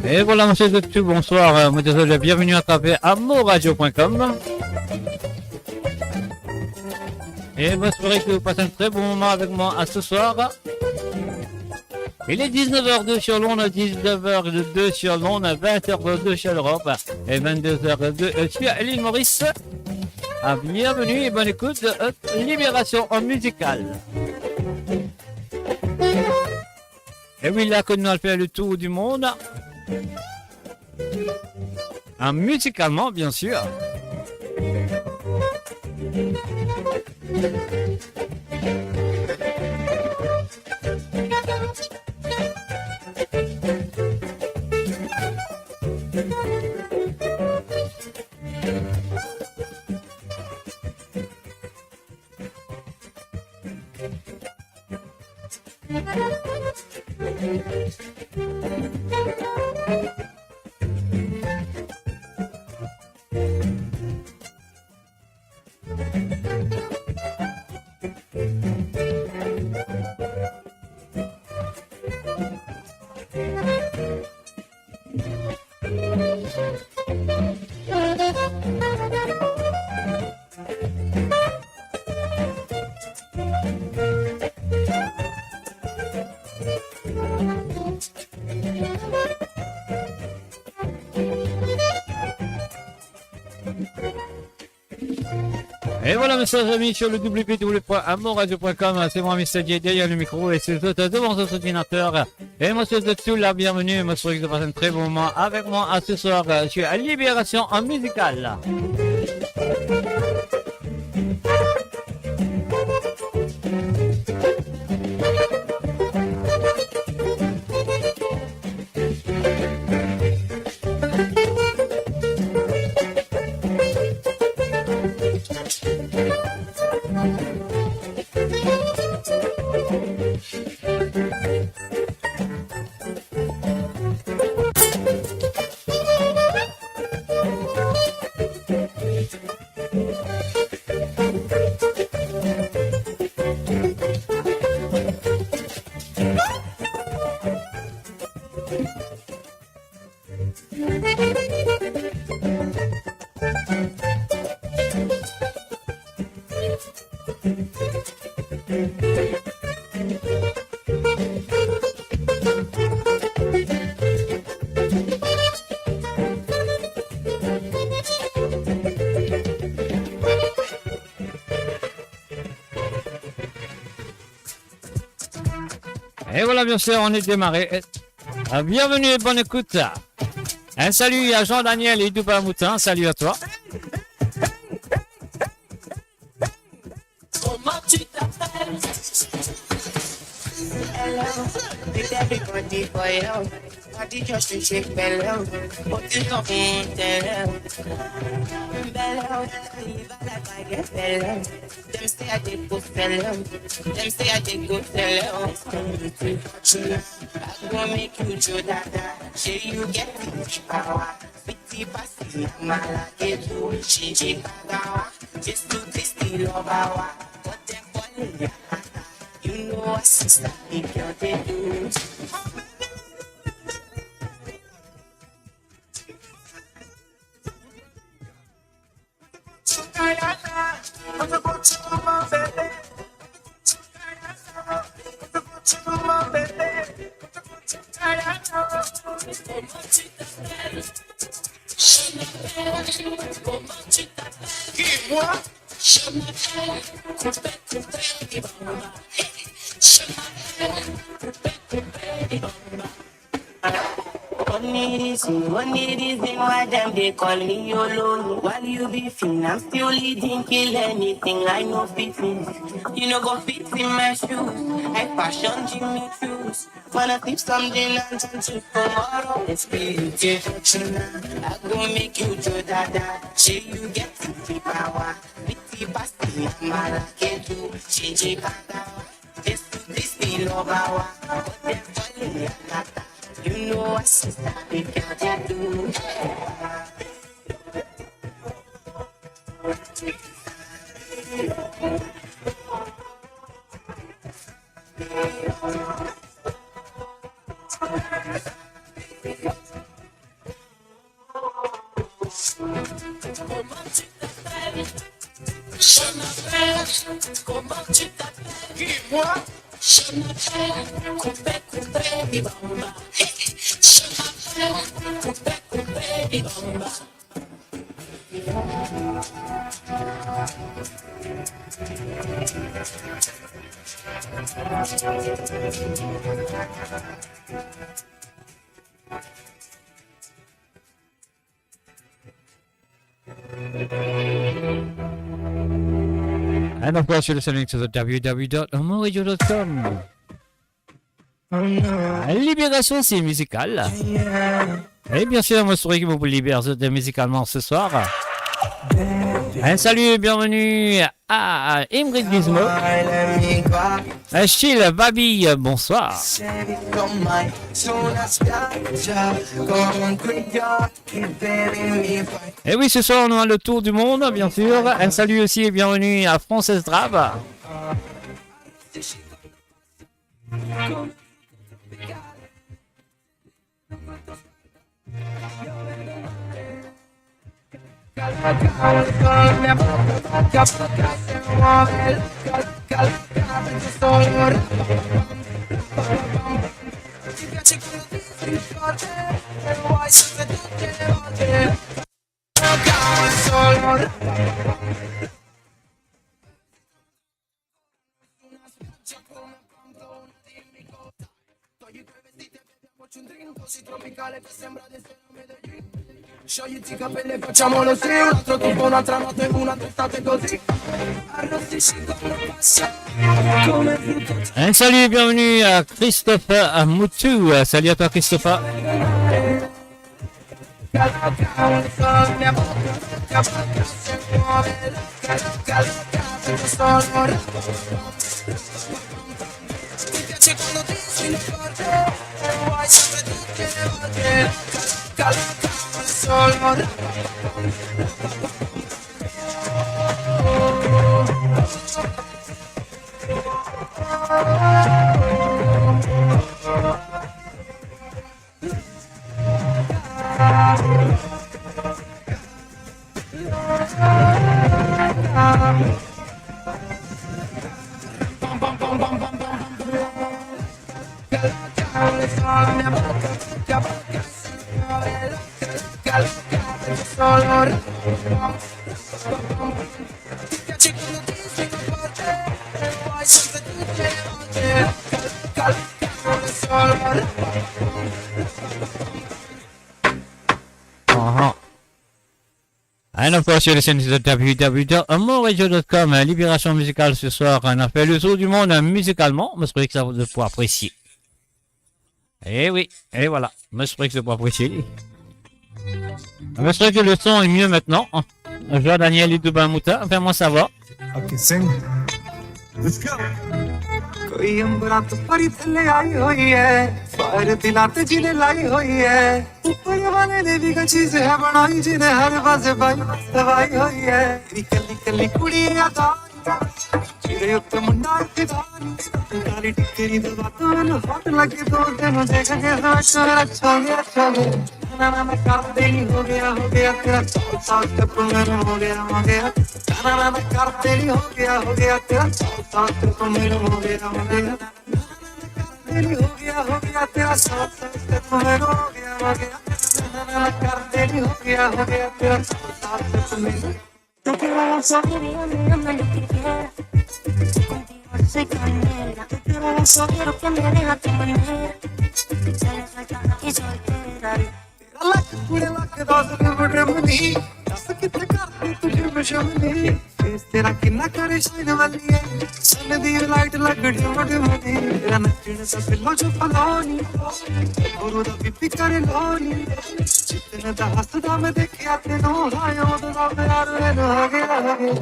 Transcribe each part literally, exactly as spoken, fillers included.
E vwala, mo swet zot tou bonswar, euh, mo dir zot bienveni atraver amourradio point com. E mo espere ki ou pas enn tre bon moman avek mwa a se swar. Il est dix-neuf heures deux sur l'onde, dix-neuf heures deux sur l'onde, vingt heures deux sur l'Europe et vingt-deux heures deux sur l'île Maurice. Ah, bienvenue et bonne écoute de, euh, Libération Musicale. E wi, la kot nou al fer le tour du monde. Ah, musicalement, bien sûr. Et voilà, mes chers amis, sur le w w w point amourradio point com, c'est moi, Mister J, derrière le micro, et c'est tout devant votre ordinateur. E mo swet zot tou la bienvenue, mo espere ki zot pas enn tre bon moman avek mwa a se swar, euh, sur Libération Musicale. Et voilà, bien sûr, on est démarré. Euh, bienvenue et bonne écoute. Un salut à Jean-Daniel et Doupa Moutin, salut à toi. Comment tu t'appelles? Hello, with everybody for you. Body just to shake, bello. What is up, mm, tell them. Bello, live a life, I get bello. Dem say I dey go sell am. Dem say I dey go sell am. I go make you jo dada. Shey you get the power? Fifty percent na malaketu, she dey bagawa. Jesu Christi love our. But dem call me Yakata. You know what sister big girl dey do. Qui, moi? Only reason, only reason why dem dey call me Yolo. While you be fin, I'm still leading, kill anything, I no fit miss. You no go fit in my shoes, I fashion Jimmy Choo's. Wanna sip something and turn to tomorrow. It's beauty fortuna. I go make you jo dada. Shey you get the power. Fifty percent na malaketu, she dey bagawa. Jesu Christi love our. But dem call me Yakata. You know what sister big girl dey do. Comment tu t'appelles ? Qui, moi ? Je m'appelle Coupé Coupé Bibamba. Je m'appelle Coupé Coupé Bibamba. And of course, you're listening to the w w w dot moradio dot com. Libération, c'est musical. Et bien sûr, mo swete ki pou libere zot mizikalman ce soir. Un salut et bienvenue à Ingrid Gizmo. Euh, Achille, Babi, euh, bonsoir. Et oui, ce soir, on a le tour du monde, bien sûr. Un salut aussi et bienvenue à Frances Drab. Un salut et bienvenue à Christopher Moutou. Salut à toi, Christopher. Uh-huh. And of course, you're listening to the w w w dot moradio dot com, hein, libération musicale ce soir. On a fait le tour du monde, hein, musicalement. Mo swete ki zot pou apresie. Eh oui, et voilà. Mo swete ki zot pou apresie. Mo swete ki le son est mieux maintenant. Je vois Daniel Idoubin Mouta. Fais-moi savoir. Okay, sing. Let's go. ਕੋਈ ਅੰਬਰਾਂ ਤੋਂ ਪਰੀ ਥੱਲੇ ਆਈ ਹੋਈ ਹੈ, ਫਾਇਰ ਦਿਲਾਂ ਤੇ ਜਿਹਨੇ ਲਾਈ ਹੋਈ ਹੈ, ਉੱਪਰ ਵਾਲੇ ਨੇ ਵੀ ਕੋਈ ਚੀਜ਼ ਹੈ ਬਣਾਈ, ਜਿਹਨੇ ਹਰ ਪਾਸੇ ਬਾਈ ਸਵਾਈ ਹੋਈ ਹੈ। ਤੇਰੀ ਕੱਲੀ ਕੱਲੀ ਕੁੜੀ ਅਦਾ, ਜਿਹਦੇ ਉੱਤੇ ਮੁੰਡਾ ਇੱਕ ਦਾ ਨਹੀਂ, ਕਾਲੀ ਟਿੱਕਰੀ ਦੇ ਬਾਤੋਂ ਮੈਨੂੰ ਹੌਟ ਲੱਗੇ, ਦੋ ਦਿਨ ਦੇਖ ਕੇ ਸੋਚ ਮੇਰਾ ਅੱਛਾ ਹੋ ਗਿਆ, ਅੱਛਾ ਹੋ ਗਿਆ। ਨਾ, ਨਾ, ਨਾ, ਮੈਂ ਕਰ ਦੇਣੀ, ਹੋ ਗਿਆ, ਹੋ ਗਿਆ, ਤੇਰਾ ਸਾਲ, ਸਾਲ ਸਟੈਪ ਮੈਨੂੰ ਹੋ ਗਿਆ, ਹੋ ਗਿਆ। ਨਾ, ਨਾ, ਨਾ, ਮੈਂ ਕਰ ਦੇਣੀ, ਹੋ ਗਿਆ, ਹੋ ਗਿਆ, ਤੇਰਾ ਸਾਲ, ਸਾਲ ਸਟੈਪ ਮੈਨੂੰ ਹੋ ਗਿਆ, ਹੋ ਗਿਆ। ਨਾ, ਨਾ, ਨਾ, ਮੈਂ ਕਰ ਦੇਣੀ, ਹੋ ਗਿਆ, ਹੋ ਗਿਆ, ਤੇਰਾ ਸਾਲ, ਸਾਲ ਸਟੈਪ ਮੈਨੂੰ ਹੋ ਗਿਆ, ਹੋ ਗਿਆ। ਨਾ, ਨਾ, ਨਾ, ਮੈਂ ਕਰ ਦੇਣੀ, ਹੋ ਗਿਆ, ਹੋ ਗਿਆ, ਤੇਰਾ ਸਾਲ, ਸਾਲ ਸਟੈਪ ਮੈਨੂੰ। Te quiero lo que me ama, ama lo que quiera. Contigo soy canela. Te quiero lo que me deja tu manera. Se le falta y soltera. ਤੇਰਾ ਲੱਕ ਕੁੜੇ ਲੱਕ ਦਾ ਜ਼ੁਲਮ ਡਿਮ ਨੀ, ਦੱਸ ਕਿੱਥੇ ਕਰਦੀ ਤੂੰ ਜਿਮ ਸ਼ਮ ਨੀ। ਫੇਸ ਤੇਰਾ ਕਿੰਨਾ ਕਰੇ ਸ਼ਾਈਨ ਵਾਲੀ ਹੈ, ਸਨ ਦੀ ਲਾਈਟ ਲੱਗ ਡਿਮ ਡਿਮ ਨੀ। ਤੇਰਾ ਨੱਚਣ ਦਾ ਬਿੱਲੋ ਜੋ ਫਲਾਨੀ, ਗੁਰੂ ਦਾ ਬੀਬੀ ਕਰੇ ਲੋਨੀ। ਜਿੱਤਨ ਦਾ ਹੱਸਦਾ ਮੈਂ ਦੇਖਿਆ ਤੈਨੂੰ, ਹਾਏ ਉਹਦਾ ਪਿਆਰ ਮੈਨੂੰ ਹੋ ਗਿਆ, ਹੋ ਗਿਆ।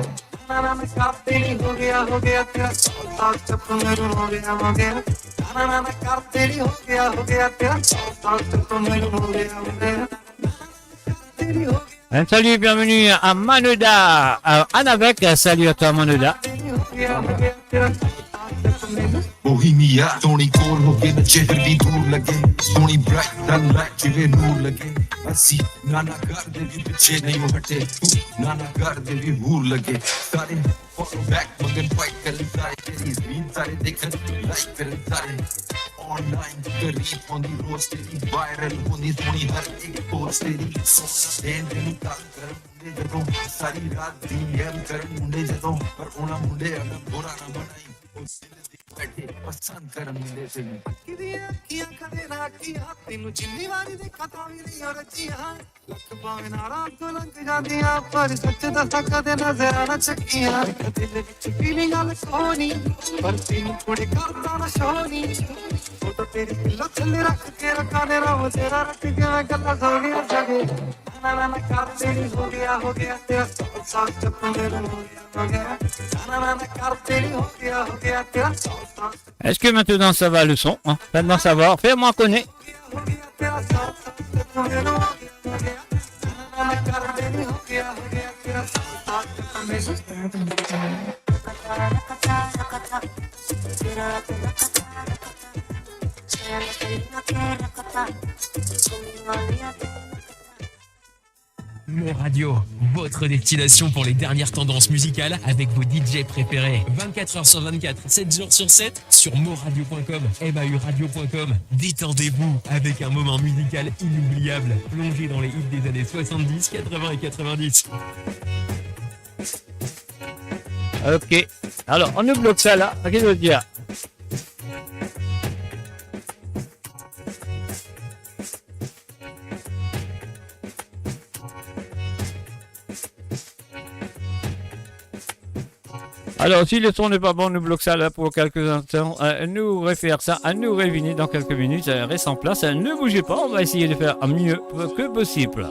ਨਾ, ਨਾ, ਨਾ, ਮੈਂ ਕਰ ਦੇਣੀ, ਹੋ ਗਿਆ, ਹੋ ਗਿਆ, ਤੇਰਾ ਸਾਲ, ਸਾਲ ਸਟੈਪ ਮੈਨੂੰ ਹੋ ਗਿਆ, ਹੋ ਗਿਆ। ਨਾ, ਨਾ, ਨਾ, ਮੈਂ ਕਰ ਦੇਣੀ, ਹੋ ਗਿਆ, ਹੋ ਗਿਆ, ਤੇਰਾ ਸਾਲ, ਸਾਲ ਸਟੈਪ ਮੈਨੂੰ ਹੋ ਗਿਆ, ਹੋ ਗਿਆ। Un salut, bienvenue à Manoda, à Anavec. Salut à toi, Manoda. Bohemia, ਸੋਹਣੀ ਕੋਲ ਹੋ ਕੇ ਨੱਚੇ, ਫਿਰ ਵੀ ਦੂਰ ਲੱਗੇ। ਸੋਹਣੀ ਬ੍ਰਾਈਟ ਸਨਲਾਈਟ ਜਿਵੇਂ ਨੂਰ ਲੱਗੇ। ਅਸੀਂ ਨਾਨਾ ਘਰ ਦੇ ਵੀ ਪਿੱਛੇ ਨਹੀਂ ਉਹ ਹਟੇ। ਤੂੰ ਨਾਨਾ ਘਰ ਦੇ ਵੀ ਹੂਰ ਲੱਗੇ। ਸਾਰੇ Follow back, मगन फाइट कर सारे, तेरी रील सारे देखन, लाइक कर सारे। ऑनलाइन गरीब होंदी रोज तेरी, वायरल होंदी सोनी हर एक पोस्ट तेरी। सोना देन तेरी ताल कर मुंडे जदों, सारी रात डीएम कर मुंडे जदों, पर ओना मुंडे अगर बुरा ना बनाई, ओ दिल दी बैठे पसंद कर मुंडे से। ਅੱਖੀਆਂ ਕਦੇ ਨਾ ਅੱਖੀਆਂ, ਤੈਨੂੰ ਜਿੰਨੀ ਵਾਰੀ ਦੇਖਾਂ ਤਾਂ ਵੀ ਨਹੀਂ ਉਹ ਰੱਜੀਆਂ। ਲੱਖ ਭਾਵੇਂ ਨਾੜਾਂ ਤੋਂ ਲੰਘ ਜਾਂਦੀਆਂ, ਪਰ ਸੱਚ ਦੱਸਾਂ ਕਦੇ ਨਜ਼ਰਾਂ ਨਾ ਚੱਕੀਆਂ। ਇੱਕ ਦਿਲ ਵਿੱਚ ਫੀਲਿੰਗਾਂ ਲੁਕੋਣੀ, ਪਰ ਤੈਨੂੰ ਕੁੜੇ ਕਰਦਾ ਨਾ ਸ਼ੋਨੀ। ਉਹ ਤਾਂ ਤੇਰੀ ਪਿੱਲੋ ਥੱਲੇ ਰੱਖ ਕੇ ਰਖਾਂ ਨੇ, ਰੋਜ਼ ਤੇਰਾ ਰੱਖ ਕੇ ਮੈਂ ਗੱਲਾਂ ਸੋਹਣੀਆਂ ਸੋਹਣੀਆਂ। ਨਾ ਨਾ ਨਾ ਕਰ ਤੇਰੀ ਹੋ ਗਿਆ, ਹੋ ਗਿਆ ਤੇਰਾ ਸੌ ਸੌ ਚੱਪਲ ਹੋ ਗਿਆ, ਹੋ ਗਿਆ। ਨਾ ਨਾ ਨਾ ਕਰ ਤੇਰੀ ਹੋ ਗਿਆ, ਹੋ ਗਿਆ ਤੇਰਾ ਸੌ ਸੌ। Est-ce que maintenant ça va le son, hein ? Faites-moi savoir, faites-moi connaître. Mon Radio, votre destination pour les dernières tendances musicales avec vos D J préférés. Vingt-quatre heures sur vingt-quatre, sept jours sur sept, sur moradio point com, M A U radio point com. Détendez-vous avec un moment musical inoubliable, plongé dans les hits des années soixante-dix, quatre-vingts et quatre-vingt-dix. Ok. Alors, on nous bloque ça là. Ok, je veux dire. Alors, si le son n'est pas bon, nous bloque ça là pour quelques instants. Euh, nous refaire ça, à nous revenir dans quelques minutes. Euh, reste en place, euh, ne bougez pas, on va essayer de faire mieux que possible.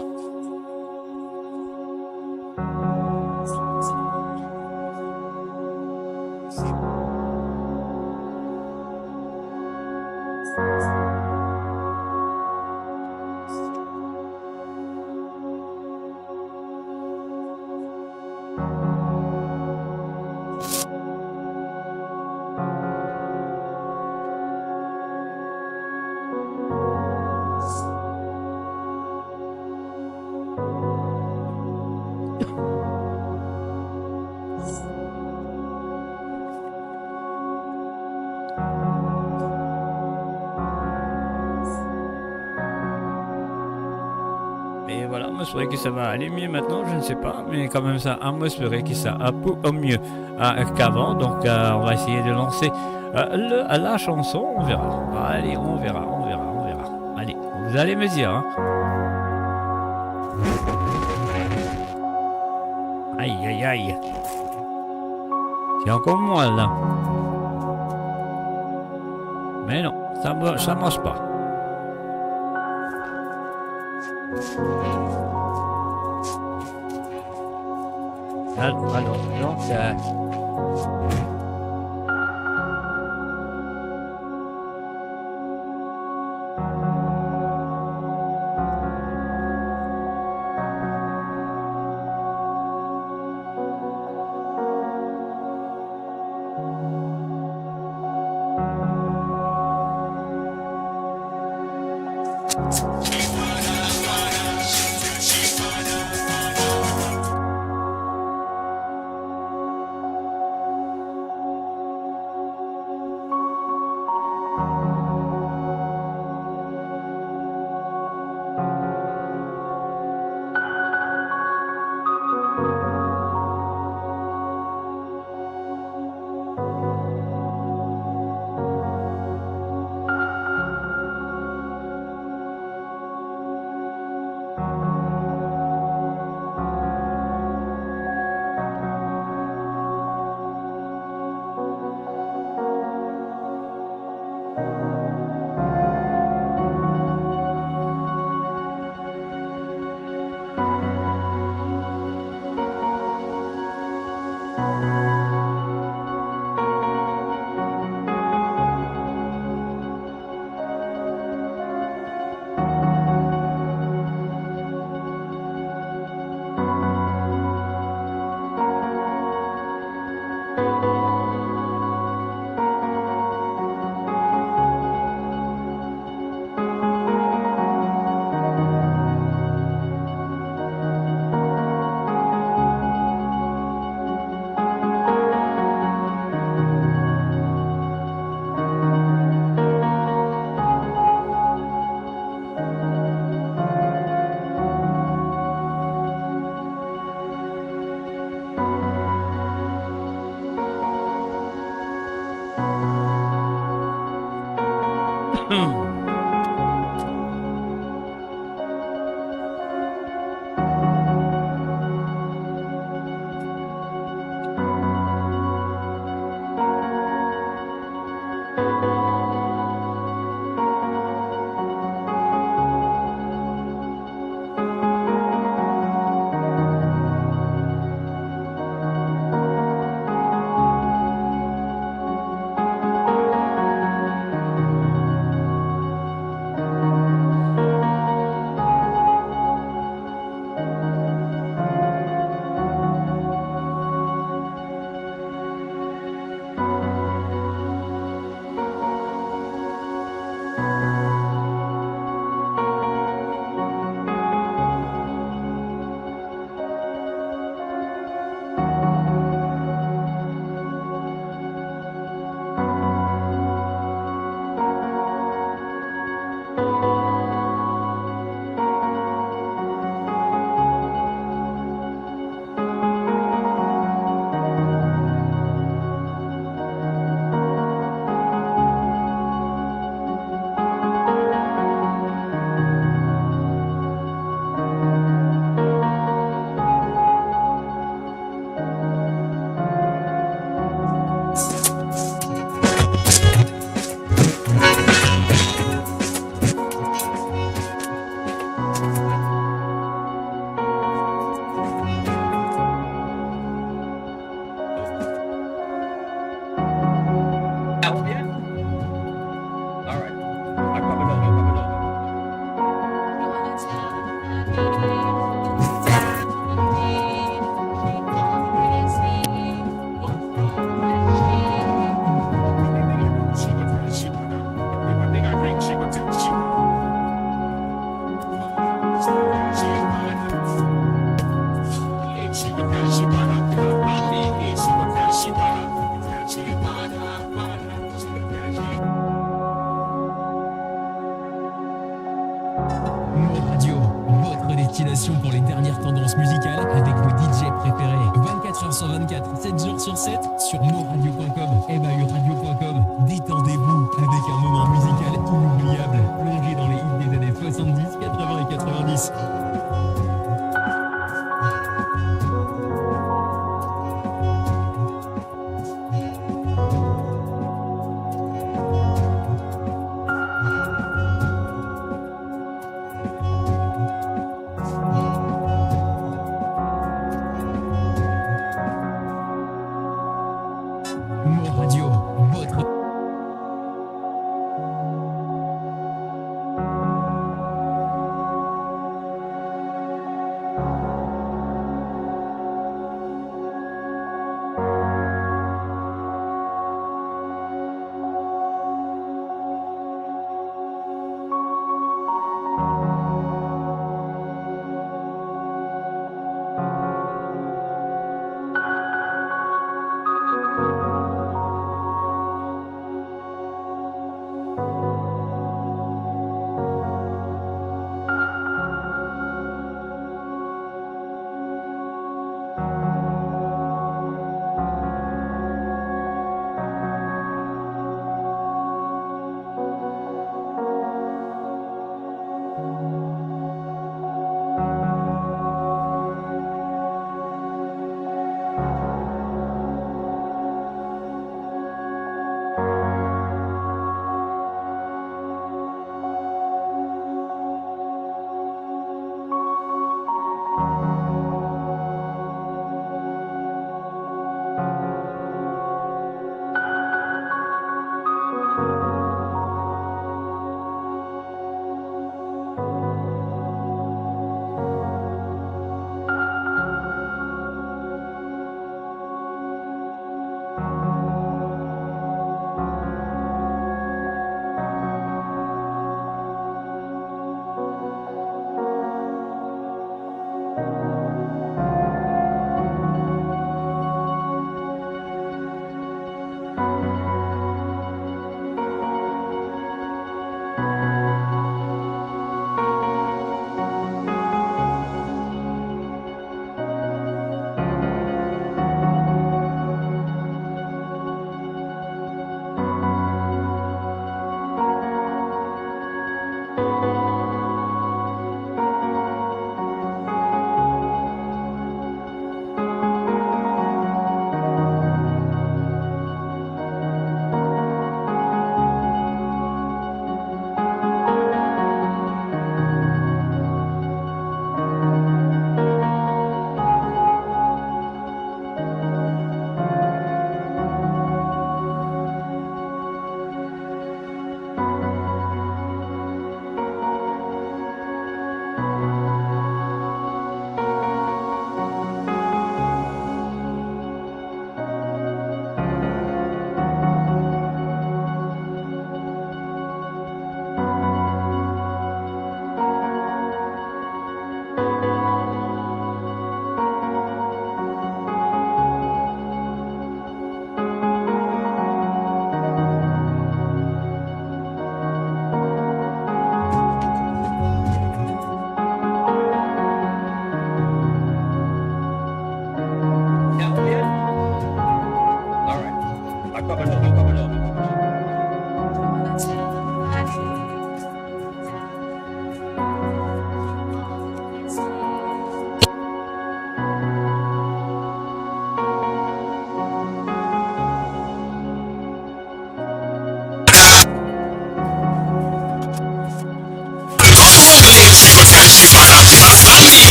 Et voilà, moi je trouvais que ça va aller mieux maintenant, je ne sais pas, mais quand même ça, hein, moi je trouvais que ça a beaucoup mieux, hein, qu'avant, donc euh, on va essayer de lancer euh, le, la chanson, on verra. Allez, on verra, on verra, on verra. Allez, vous allez me dire, hein. Aïe, aïe, aïe. C'est encore moi là. Mais non, ça ne marche pas. Alors, alors, donc, euh, Mo Radio, votre destination pour les dernières tendances musicales avec vos D J préférés. Vingt-quatre heures sur vingt-quatre, sept jours sur sept, sur mo radio point com, M A U radio point com. Détendez-vous avec un moment musical inoubliable, plongé dans les hits des années soixante-dix, quatre-vingts et quatre-vingt-dix. Mo Radio, votre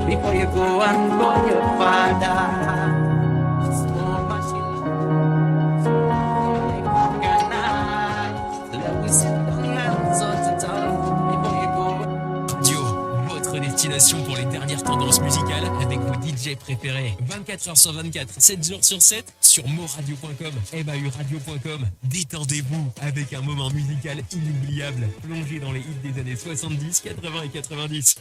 Before you go and call your father. Radio, votre destination pour les dernières Tendance musicale avec vos D J préférés. Vingt-quatre heures sur vingt-quatre, sept jours sur sept, sur mauradio point com, M A U radio point com. Détendez-vous avec un moment musical inoubliable. Plongez dans les hits des années soixante-dix, quatre-vingts et quatre-vingt-dix.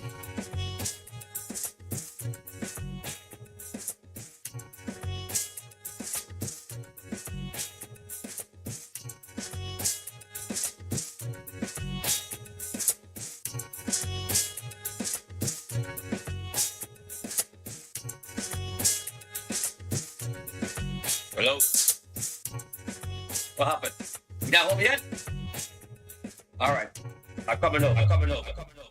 Hello? What happened? You not home yet? All right. I'm coming over. I'm coming over. I'm coming over.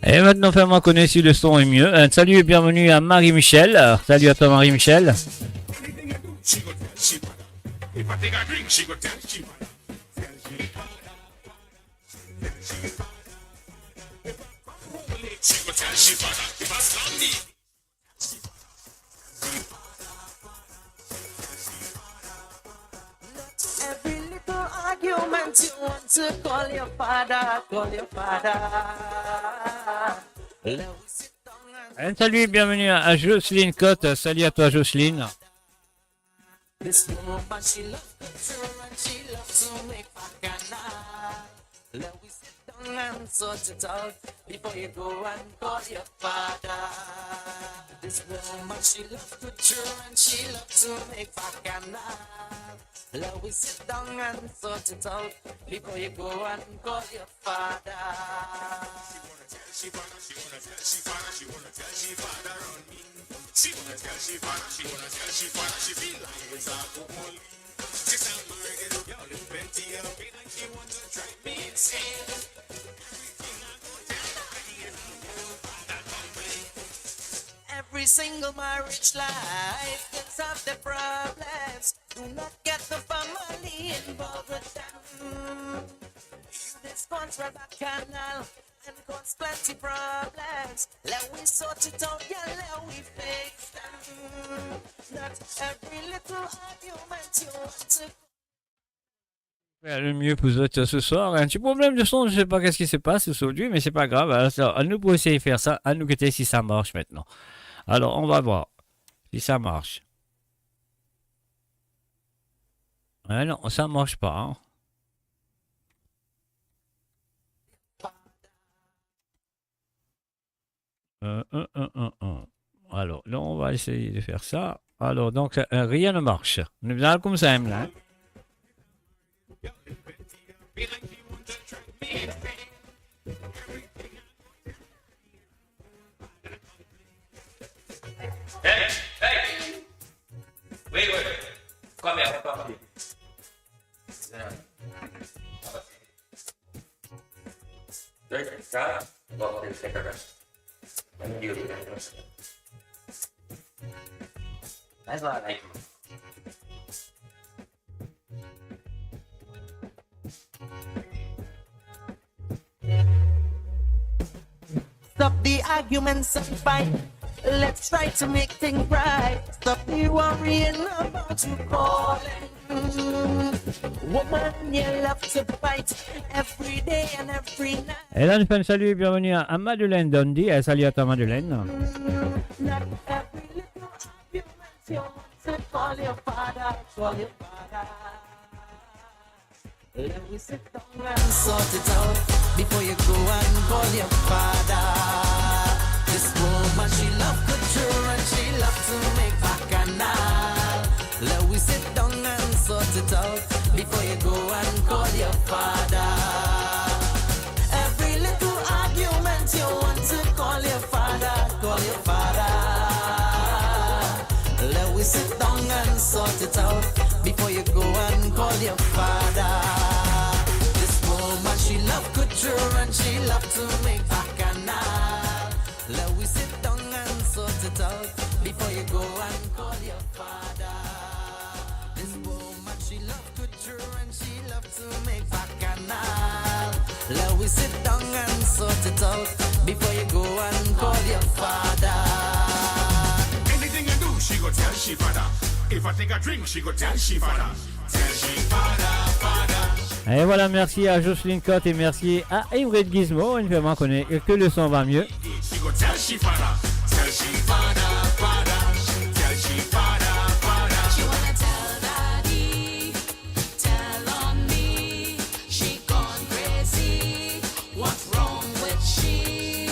E mintnan, fer mwa kone si le son est mieux. Euh, salut et bienvenue à Marie-Michel. Euh, salut à toi, Marie-Michel. Every little argument you want to call your father, call your father. Let we sit down and... Un salut et bienvenue à, à Jocelyne Cotte. Salut à toi, Jocelyne. This woman, she love culture and she love to make bacchanal. Let we sit down and sort it out before you go and call your father. This woman, she love culture and she love to make bacchanal. Let we sit down and sort it out before you go and call your father. She wanna tell she father, she wanna tell she father, she wanna tell she father on me. She wanna tell she father, she wanna tell she father, she feel like it's a football. She sound like a girl in plenty of pain and she want to drive me insane. Everything I go tell her, I hear her complain. Every single marriage life gets have the problems. Do not get the family involved with them. You this country bacchanal and cause plenty problems. Let we sort it out, yeah, let we fix them. Not every little argument you want to... Fer le mieux pour zot ce soir. Un petit problème de son, je sais pas qu'est-ce qui se passe aujourd'hui, mais c'est pas grave. Alors, ça, à nous pour essayer de faire ça, à nous guetter si ça marche maintenant. Alors, on va voir si ça marche. Hein, non, ça marche pas, hein. Euh, un, un, un, un. Alors, là, on va essayer de faire ça. Alors, donc, euh, rien ne marche. Nou bizin al koumsa mem la, hein. Hey, hey. Oui, oui. Come here, come here. Yeah. Thank you, sir. Well, thank you, sir. Thank you. That's what I like. Stop the arguments and fight. Let's try to make things right. Stop the worrying about you calling. Woman, you love to fight every day and every night. E la, nou fer enn salut, bienvenue à, à Madeleine Dundee. E salut à toi, Madeleine. Not every little argument you want to call your father, call your father. Let we sit down and sort it out before you go and call your father. This woman, she love culture and she love to make bacchanal. Let we sit down and sort it out before you go and call your father. Every little argument you want to call your father, call your father. Let we sit down and sort it out before you go and call your father. This woman, she love culture and she love to make bacchanal. Let we sit down and sort it out before you go and call your father. This woman, she love culture and she love to make bacchanal. Let we sit down and sort it out before you go and call your father. Anything I do, she go tell she father. If I take a drink, she go tell she father. Tell she father, father. Et voilà, merci à Jocelyne Cotte et merci à Ingrid Gizmo. Inn fer mwa kone ke le son va mie. She go tell she father, tell she father, father, tell she father, father. She wanna tell daddy, tell on me. She gone crazy. What's wrong with she?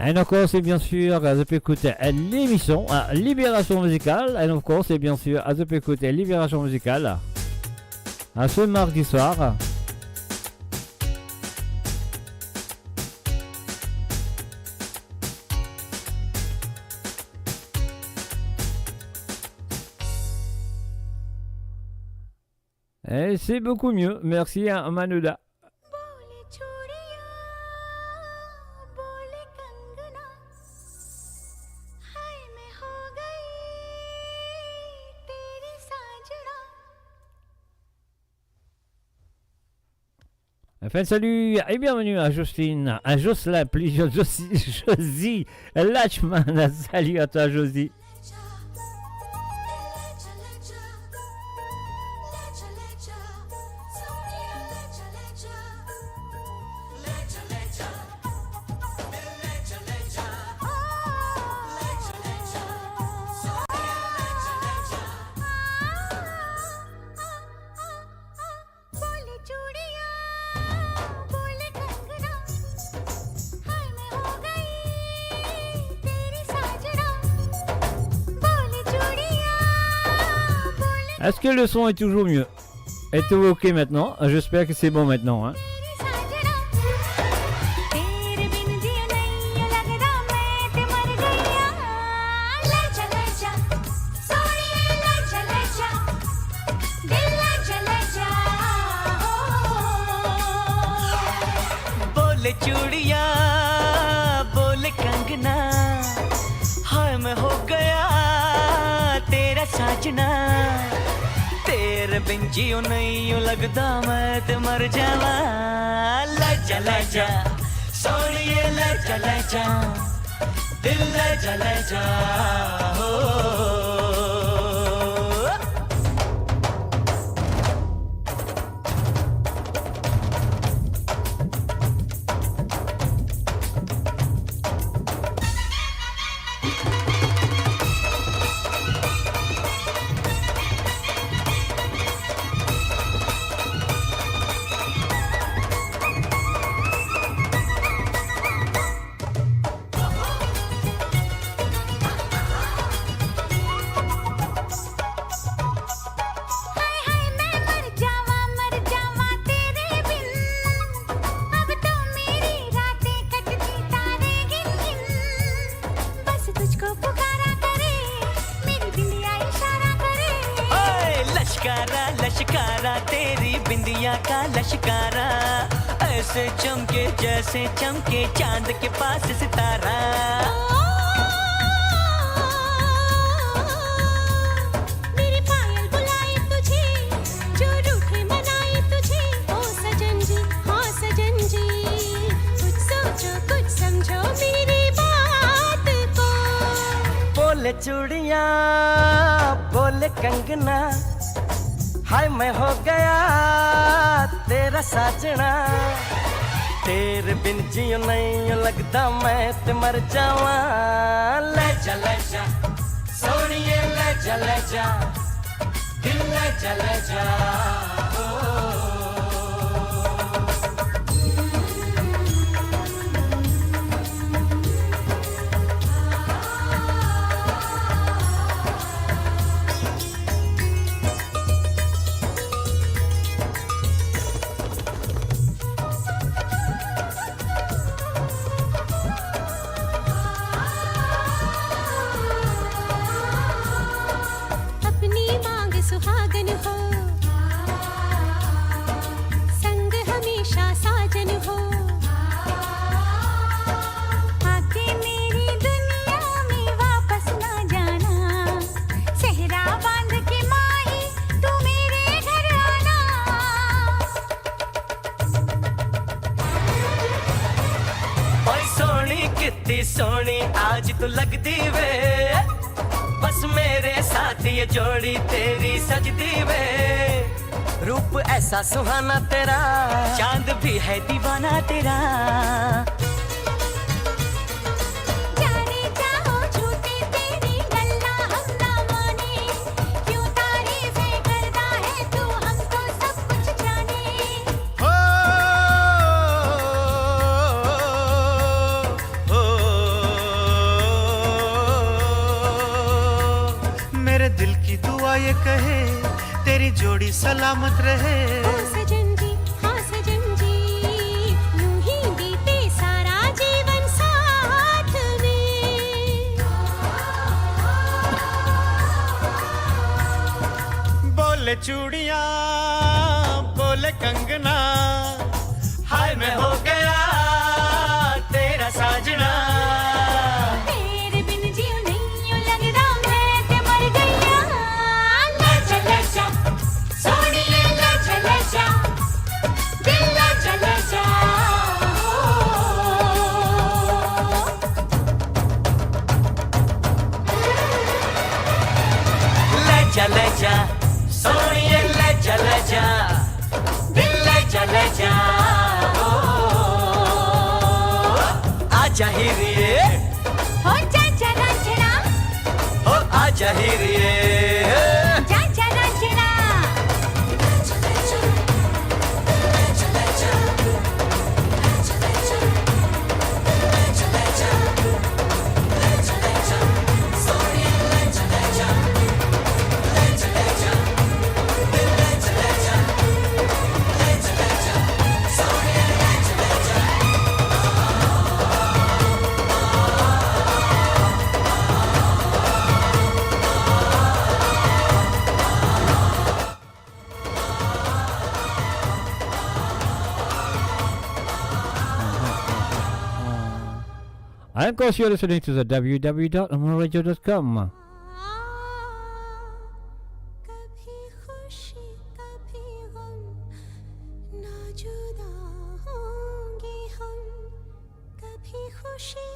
And of course, et bien sûr, zot pe ekout lemision, euh, Libération Musicale. And of course, et bien sûr, zot pe ekout Libération Musicale. À ce mardi soir. Et c'est beaucoup mieux. Merci à Manoda. Enfin, salut et bienvenue à Jocelyne, à Jocelyn, plus Josie, Josie Lachman. Salut à toi, Josie. Est-ce que le son est toujours mieux ? Est-ce ok maintenant ? J'espère que c'est bon maintenant, hein. बोले चूड़ियां, बोले कंगना, हाय मैं हो गया तेरा साजना। तेरे बिन जियो नहीं यूं लगदा मैं ते मर जावा। ले जा, ले जा, सोनिए ले जा, ले जा। दिल ले जा, ले जा, हो। हाय हाय मैं मर जावा, मर जावा तेरे बिन। अब तो मेरी रातें कटती तारे गिन गिन। बस तुझको पुकारा करे, मेरी बिंदिया इशारा करे। ओए, लश्कारा, लश्कारा, तेरी बिंदिया का लश्कारा। ऐसे चमके जैसे चमके चांद के पास सितारा। ओ, मेरी पायल बुलाए तुझे, जो रूठे मनाए तुझे। ओ सजन जी, हाँ सजन जी, कुछ सोचो, कुछ समझो मेरी बात को। बोले चूड़ियां, बोले कंगना, हाय मैं हो गया तेरा साजना। तेरे बिन जियो नहीं यूं लगदा मैं ते मर जावा। ले जा, ले जा, सोनिए ले जा, ले जा, दिल ले जा, ले जा, ओ। अपनी मांग सुहागन हो, इतनी सोहनी आज तू लगदी वे, बस मेरे साथ ये जोड़ी तेरी सजदी वे। रूप ऐसा सुहाना तेरा, चांद भी है दीवाना तेरा। जाने जाओ झूठी तेरी गल्ला हम ना माने, क्यों तारीफें करता है तू, हम तो सब कुछ जाने। हो, हो, मेरे दिल की दुआ ये कहे, तेरी जोड़ी सलामत रहे। ओ सजन जी, हाँ सजन जी, यूं ही बीते सारा जीवन साथ में। बोले चूड़ियां, बोले कंगना, हाय मैं हो गया तेरा साजना। तेरे बिन जीव नहीं यूं लगदा, मैं ते मर गया। ले जा, ले जा, सोनिए, ले जा, ले जा। दिल ले जा, ले जा। ले जा, ले जा, सोनिए, ले जा, ले जा। दिल ले जा, ले जा। ओ, आजा हीरे। हो जा, जा रांझणा। हो आजा हीरे। जा, जा Raanjhanaa. Ankor sur le soleil to the w w w dot amaradio dot com. कभी खुशी, कभी गम, ना जुदा होंगे हम। कभी खुशी,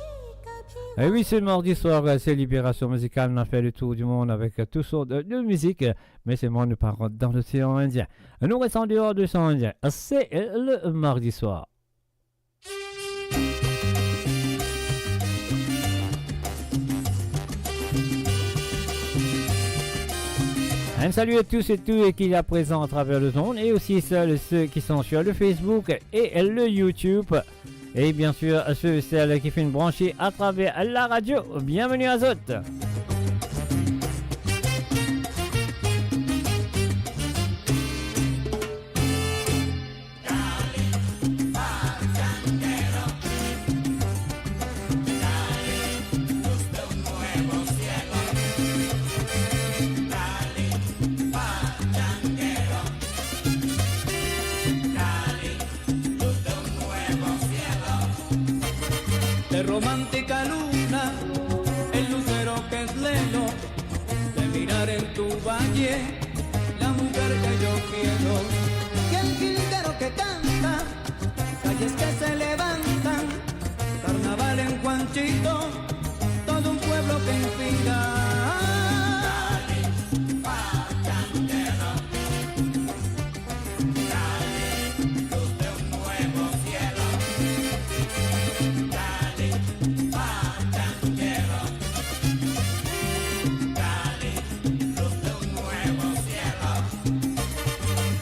कभी गम. Et oui, ce mardi soir, euh, c'est Libération Musicale. On a fait le tour du monde avec, euh, toutes sortes de, de musique, euh, mais seulement nous partons dans l'océan Indien. Nous restons en dehors de l'océan Indien. C'est, euh, le mardi soir. Un salut à tous et tout et qui est à présent à travers le monde et aussi celles et ceux qui sont sur le Facebook et le YouTube. Et bien sûr, ceux et celles qui finn branche à travers la radio. Bienvenue à zot. De romántica luna, el lucero que es lelo, de mirar en tu valle, la mujer que yo quiero. Y el jilguero que canta, calles que se levantan, carnaval en Juancito, todo un pueblo que inspira.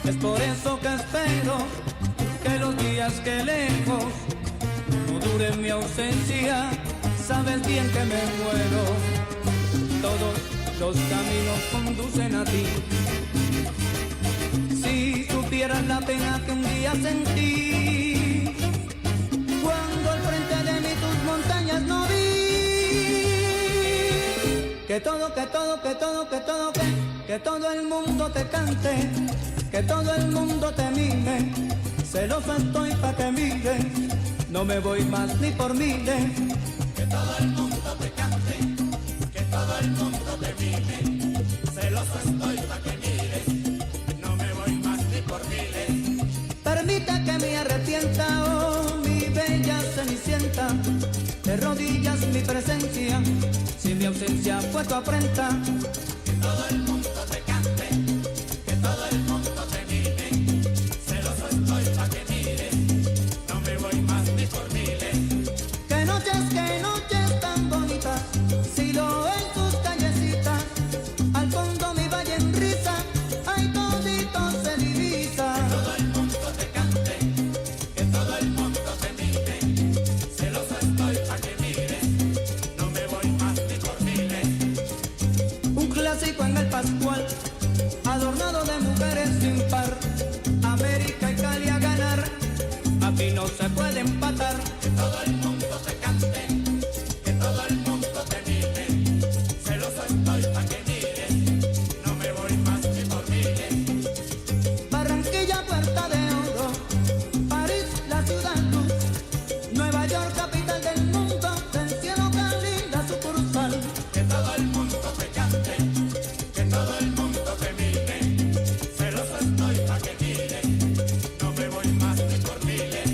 Es por eso que espero que los días que lejos no duren mi ausencia, sabes bien que me muero. Todos los caminos conducen a ti. Si supieras la pena que un día sentí, cuando al frente de mí tus montañas no vi. Que todo, que todo, que todo, que todo, que, que todo el mundo te cante, que todo el mundo te mime. Celoso estoy pa' que mires, no me voy más ni por miles. Que todo el mundo te cante, que todo el mundo te mime. Celoso estoy pa' que mires, no me voy más ni por miles. Permite que me arrepienta, oh mi bella Cenicienta, de rodillas Fue tu afrenta. Que todo el mundo te cante, que todo el mundo te mire. Celoso estoy pa' que mires, no me voy más ni por miles. Qué noches, qué noches tan bonitas, si lo en sus callecitas, al fondo mi valle en risa, ay, todito se divisa. Que todo el mundo te cante, que todo el mundo te mire. Celoso estoy pa' que mires, no me voy más ni por miles. Un clásico en el Pascual, adornado de mujeres sin par. América y Cali a ganar, aquí no se puede empatar. Que todo el mundo te cante, que todo el mundo te mire. Celoso estoy pa' que mires, no me voy más ni por miles. Barranquilla, puerta de oro, París, la ciudad luz, Nueva York, capital del mundo, del cielo tan linda sucursal. Que todo el mundo te cante, que todo el mundo te mire. Celoso estoy pa' que mires, no me voy más ni por miles.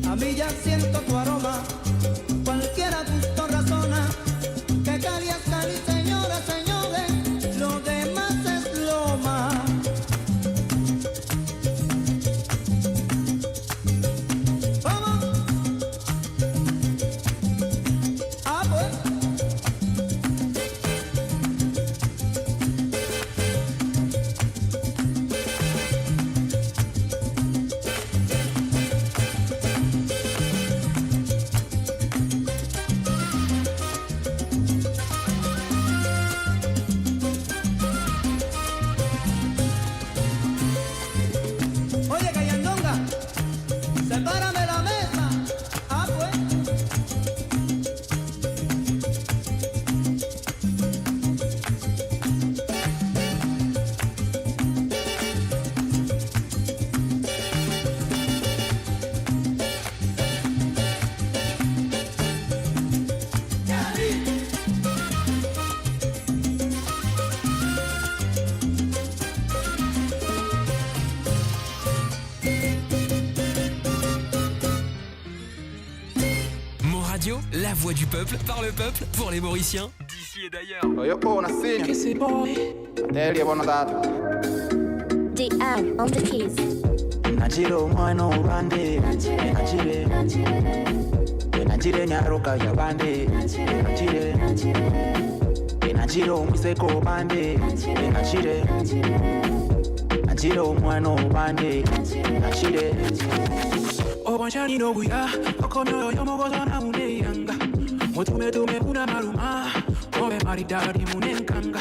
A mí ya siento tu aroma, cualquiera gusto razona, que Cali es Cali, señoras, señores, lo demás es loma. ¿Cómo? Ah, pues. Oye, Cayandonga, sepárame la mesa. Ah, pues. Mon Radio, la voix du peuple, par le peuple, pour les Mauriciens, d'ici et d'ailleurs. Oyo, oh, na sinya. Tel ya bona data. D R on the keys. Najiro mwana wa bandi. Najire. Najire nyaroka ya bandi. Najire. Najiro mwiseko bandi. Najire. Najiro mwana wa bandi. Najire. Obanchani no guya, okomyo yo mogo zona uneyanga. Motume tume una maruma, ove maridadi munenkanga.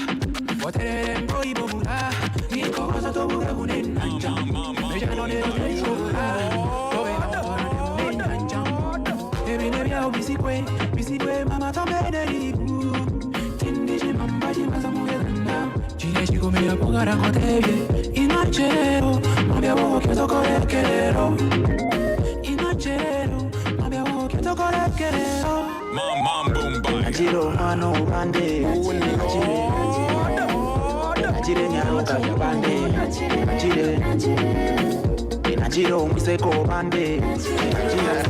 Otere mbo ibomura, niko oso to bura unenanja. Meja no ne oso ibomura, ove aora ne unenanja. Ebi ne bia obisikwe, bisikwe mama tambe ne ibu. Tindi ji mamba ji masa muye zanda. Chine chiko mira pogara kote ye. Inachero, mambia bobo ke to kore kero. Inachero, mambia bobo ke to kore kero. Mam, mam, boom, bang. Najiro mwana wa bandi. Najire. Najire nyaroka ya bandi. Najire. Najiro mwiseko bandi. Najire.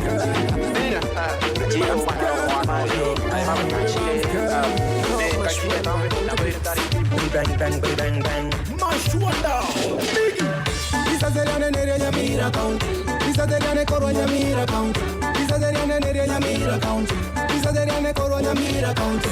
Bang, bang, bang, bang. Mash Wonder. Biggie. Isa seriane neria Nyamira County. Isa seriane koro Nyamira County. Isa seriane neria Nyamira County. Isa seriane koro Nyamira County.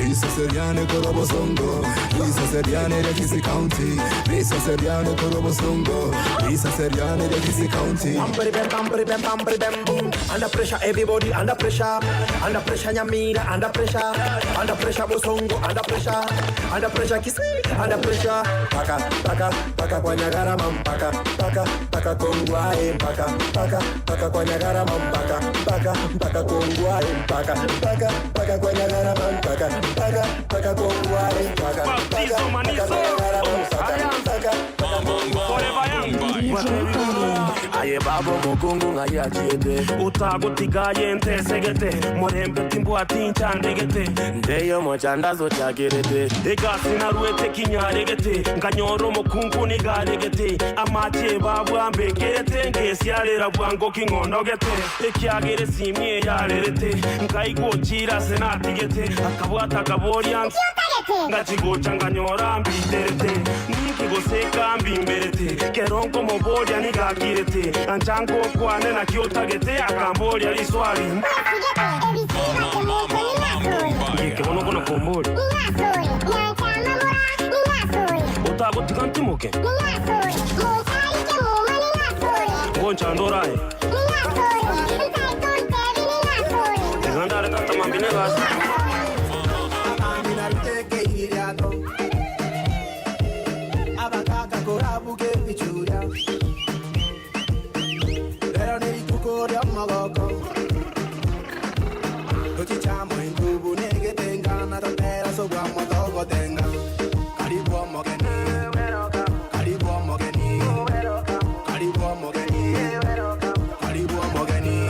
Isa seriane koro Bosongo. Isa seriane de Kisii County. Isa seriane koro Bosongo. Isa seriane de Kisii County. Pam, pam, pam, pam, pam, boom. Under pressure, everybody under pressure. Under pressure, Nyamira, under pressure. Under pressure, Bosongo, under pressure. Under pressure, Kisii, under pressure. Paka, paka, paka kwa Nyagara mam, paka, paka, paka Kongwa, eh, paka, paka, paka kwa Nyagara mam, paka, paka, paka Kongwa, eh, paka, paka, paka kwa Nyagara mam, paka, paka, paka Kongwa, eh, paka, paka, paka kwa Nyagara mam, paka, paka. Aye babo mokongo nga ya diete. Utago tiga ye nte segete. Morembe timbwa tincha ndegete. Nde yo mo chanda zo chagerete. Ega sina ruete kinya regete. Nkanyoro mokunku ni ga regete. Amache babo ambe gerete. Nge siale ra bwango kingono gete. Ekia gere simie ya lerete. Nkai go chira Ase na tigete, akabwa takaborian. Nga tigo changa nyora mbi terete. Ninki go seka mbi mberete. Keron komo bodia ni ga kirete. Anchango kwane na kio tagete, akambodia liswali. Nge ke ono kono kombori. Ota go tikan timoke. Bon chandora e. Zandare tata mambine basi. Abakaka korabu ke pichuria. Pero neri kukoria magoko. Ochichamo inkubu nege tenga na totera so bwa motogo tenga. Karibu omogeni. Karibu omogeni. Karibu omogeni. Karibu omogeni.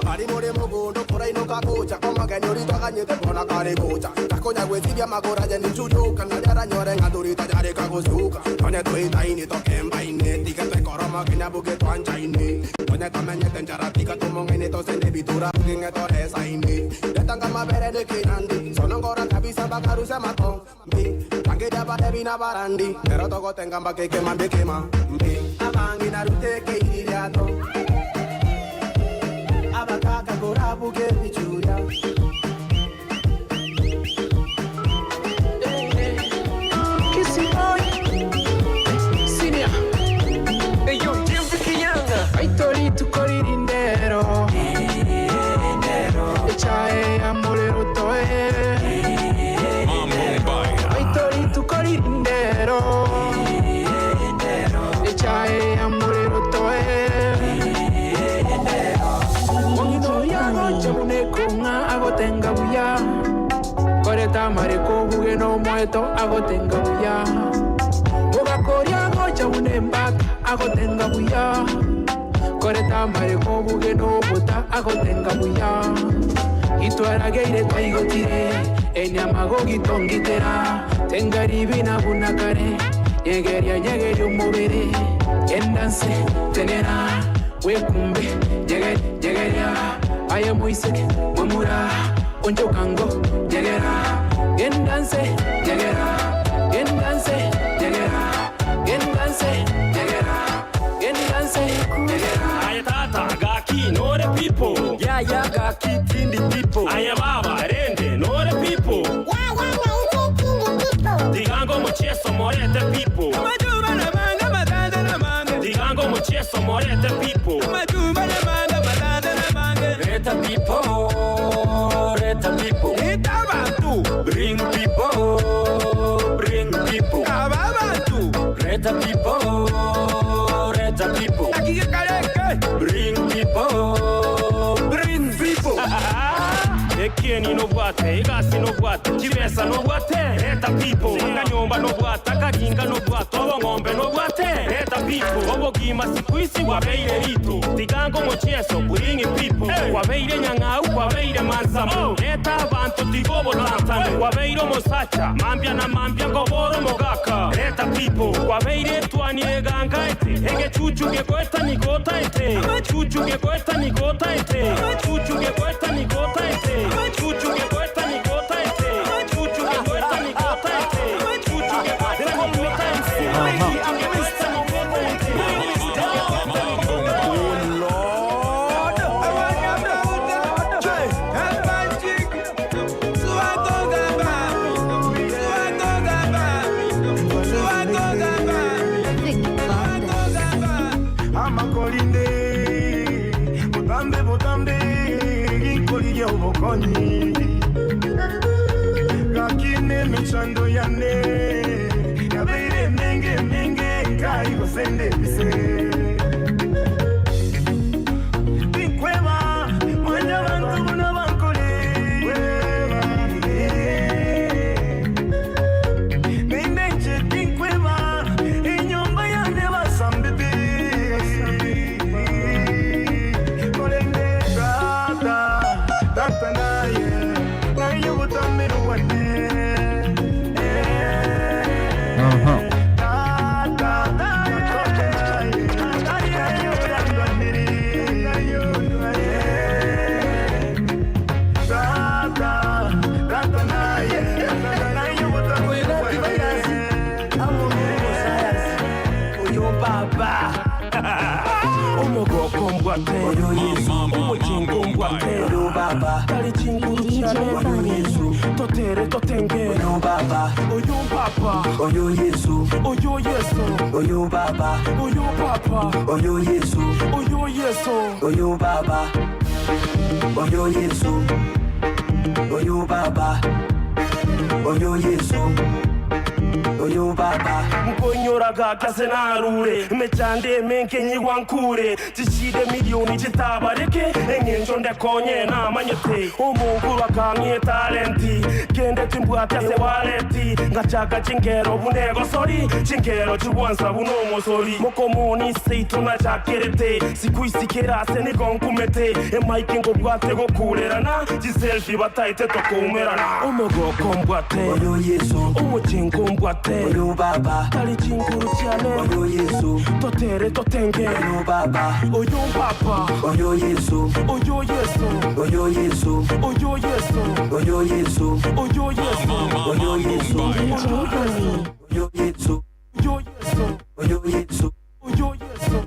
Karibu de mogo do por ahí no kakocha. Como que ni ahorita gañe te pone a carecocha. Takonya we tibia magora ya ni chuyo. Kana ya ra nyore nga duri ta ya re kago suka. Onye to ita ini to kemba ini. Tika te koro ma kenya buke to ancha ini. Onye to menye tenjara tika to mongene to sende bitura. Buke nge to resa ini. Detanga mabere de kinandi. Sonongora kabisa bakaru se matong. Mbi, tange daba debi na barandi. Pero togo tenga mba keke mambe kema. Mbi, abangi na rute ke iri liato. Abakaka korabu ke pichuria. Kisi boy. Senior. Hey, yo, Jim Vikianga. Aitori tu kori dindero. Echae amore rotoe. Mambo mbaya. Aitori tu kori dindero. Echae amore rotoe. Mongino yago chabune konga agotenga buya. Kore tamare ko buge no muerto agotenga buya. Boga kori ago chabune mbak agotenga buya. Kore tamare ko buge no bota agotenga buya. Itwara geire taigo tire. Enyama go gitongi tera. Tenga ribina buna kare. Nyegeria nyegeri umobere. Endanse tenera. Wekumbe, nyegeri, nyegeria. Aye moisek, mwemura. Oncho kango, nyegera. Endanse, nyegera. Endanse, nyegera. Endanse, nyegera. Endanse, nyegera. Aye tata, gaki, no the people. Ya, ya, gaki, tindi people. Aye baba, rende, no the people. Ya, ya, na ike, tindi people. Digango mochieso, more the people. Majuma na manga, madada na manga. Digango mochieso, more the people. Majuma na manga, madada na manga. Reta people, reta people. Reta bantu. Bring people, bring people. Aba bantu. Reta people, reta people. Aki ke kale ke. Bring people, bring people. Ekeni no bwate, egasi no bwate, kibesa no bwate. Reta people, kanyomba no bwate, karinga no bwate, obongombe no bwate. Reta people, obogima sikwisi wabeire lito. Digango mochieso, bring people. Hey. Wabeire nyangau, wabeire mansamu. Oh. Reta bantu digobo tantanu. Hey. Wabeire mosacha, mambia na mambia ngoboro mogaka. Reta people, wabeire twani eganga ete. Ege chuchu ge kweta ni kota ete. Chuchu ge kweta ni kota ete. Chuchu ge kweta ni kota ete. Chuchu ge kweta ni kota ete. Chuchu ge kweta ni kota ete. Chuchu ge kweta ni kota ete. Chuchu ge kweta ni kota ete. Oh Lord. Amakolinde, botambe, botambe, ginkoli ya obokoni. Gakine michando yane, yabele menge, menge, nkai kosende bise. Binkweba, mwana bantu buna bankole. Nende nche binkweba, enyomba yande basambibi. Kolende tata, tata naye, naye butambiro wane. Aha. Oyo Yesu, omo chingo mbwate. Oyo Baba, tali chingo D J chale. Oyo Yesu, totere totenge. Oyo Baba, oyo Baba. Oyo Yesu, oyo Yesu. Oyo Baba, oyo Baba. Oyo Yesu, oyo Yesu. Oyo Baba, oyo Yesu. Oyo Baba, oyo Yesu. Oyo Baba. Mkonyoraga kase na rure, me chande menke nyi wankure. Tisi de milioni ti tabareke, engen chonde konye na manyete. Omo kura kanye talenti, kende timbwate se waleti. Nga chaga chingero bune go sori, chingero chiwansa buno mo sori. Mo komoni sei tona chakerete, sikui sikera se ni gon kumete. E mai kingo bwate go kulerana, ti selfie bataye te to kumerana. Omo go kombwate, oyo Yesu. Omo chingo mbwate, oyo Baba. Tali chingo chale, oyo Yesu. Totere totenge, oyo Baba. Oyo Baba, oyo Yesu. Oyo Yesu, oyo Yesu. Oyo Yesu, oyo Yesu. Oyo Yesu, oyo Yesu. Oyo Yesu, oyo Yesu. Oyo Yesu, oyo Yesu. Oyo Yesu.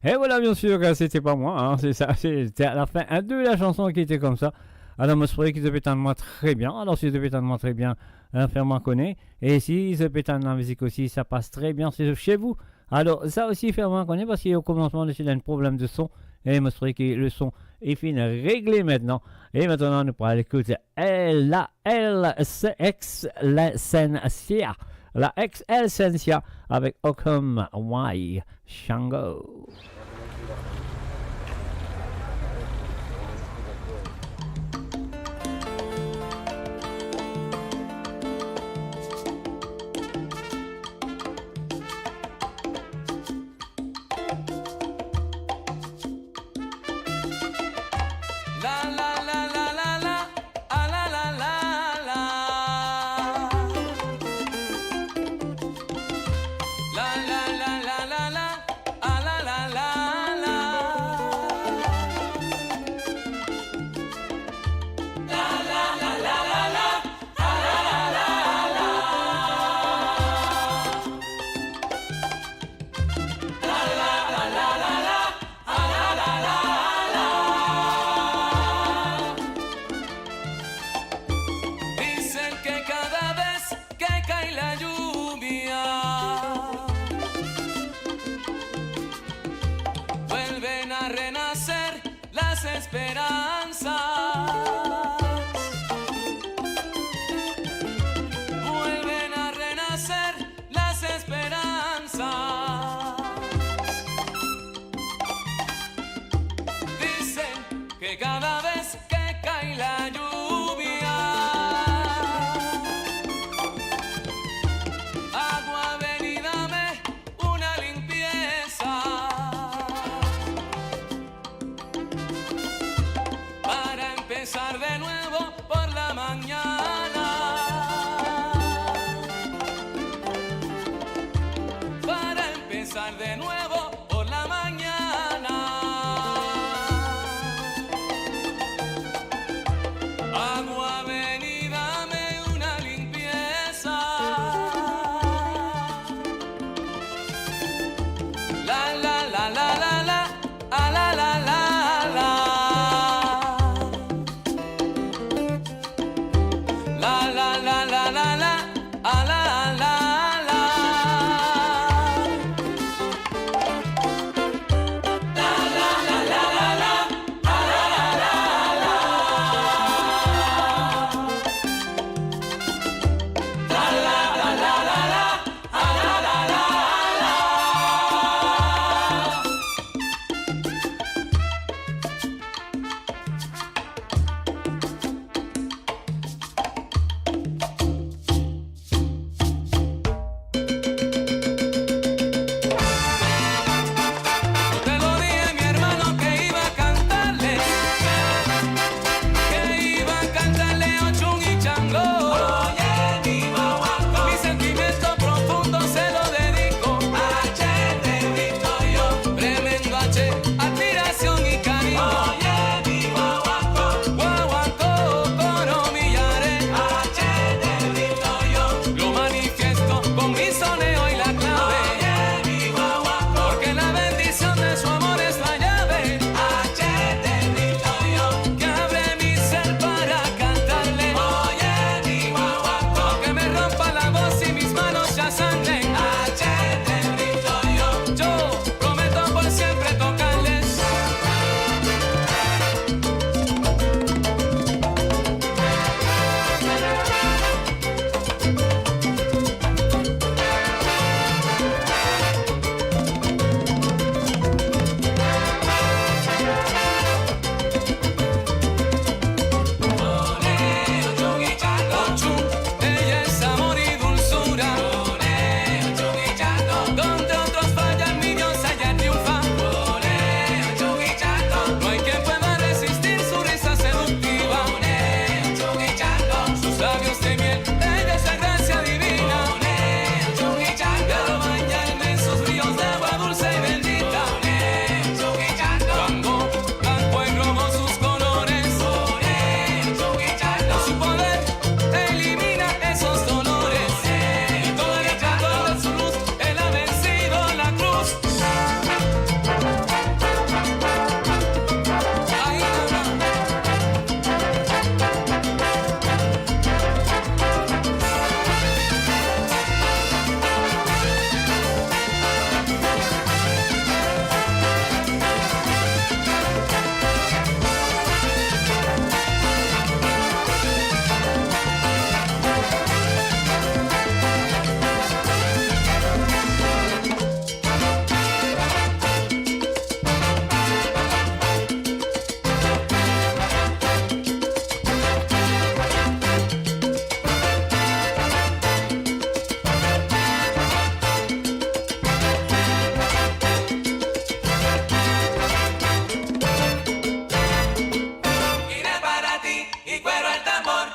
Et voilà, bien sûr, que c'était pas moi, hein, c'est ça, c'était à la fin, hein, de la chanson qui était comme ça. Alors, mo espere ki zot pe tann mwa tre bien. Alors, si zot pe tann mwa tre bien, hein, fer mwa kone. E si zot pe tann lamizik osi, sa pas tre bien chez, chez vous. Alors, sa osi, fer mwa kone, parski o komansman, nou ti dan enn problem de son. E mo espere ki le son li finn regle aster. E aster, nou pou al ekout, eh, la L C X, la Sensia. La X L Sensia avek Okom Wai Shango. La, la, la, la, la, la, ah, la, la, la, la. La, la, la, la, la, la, ah, la, la, la, la. La, la, la, la, la, la, ah, la, la, la, la. Dicen que cada vez que cae la lluvia, vuelven a renacer las esperanzas. Vuelven a renacer las esperanzas. Dicen que cada vez que cae la lluvia, agua, ven y dame una limpieza. Para empezar de nuevo por la mañana. Para empezar de nuevo por la mañana.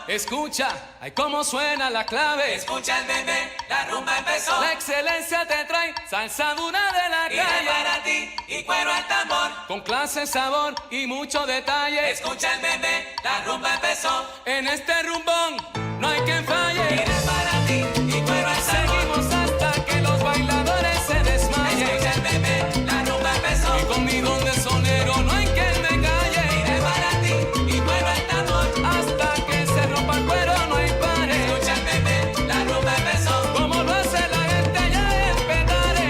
Escucha, ay como suena la clave. Escucha el bebé, la rumba empezó. La excelencia te trae salsa dura de la calle. Y es para ti, y cuero al tambor. Con clase, sabor y mucho detalle. Escucha el bebé, la rumba empezó. En este rumbón no hay quien falle. Y es para ti, y cuero al tambor. Seguimos hasta que los bailadores se desmayen. Escucha el bebé, la rumba empezó. Y con mi ron de sonero no hay quien me calle. Y es para ti, y cuero al tambor. Hasta que se rompa el cuero no hay pares. Escucha el bebé, la rumba empezó. Como lo hace la gente allá en Petare.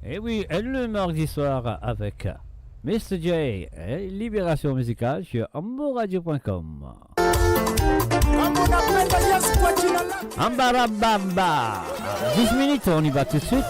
Eh oui, le mardi soir avec Mister J, eh, Libération musicale sur amboradio point com. Ambarabamba. Dix minutes, on y va tout de suite.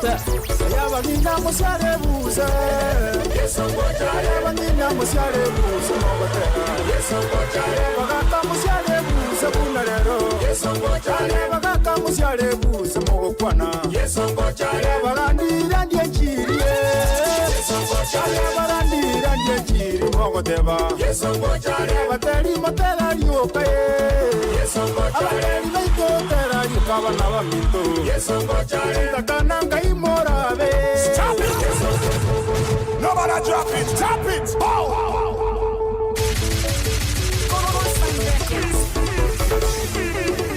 Bateli motela lioka ye. Abateli baikotela lioka bana ba minto. Takana ngai mora be. Stop it! Nobody drop it, drop it! Bow!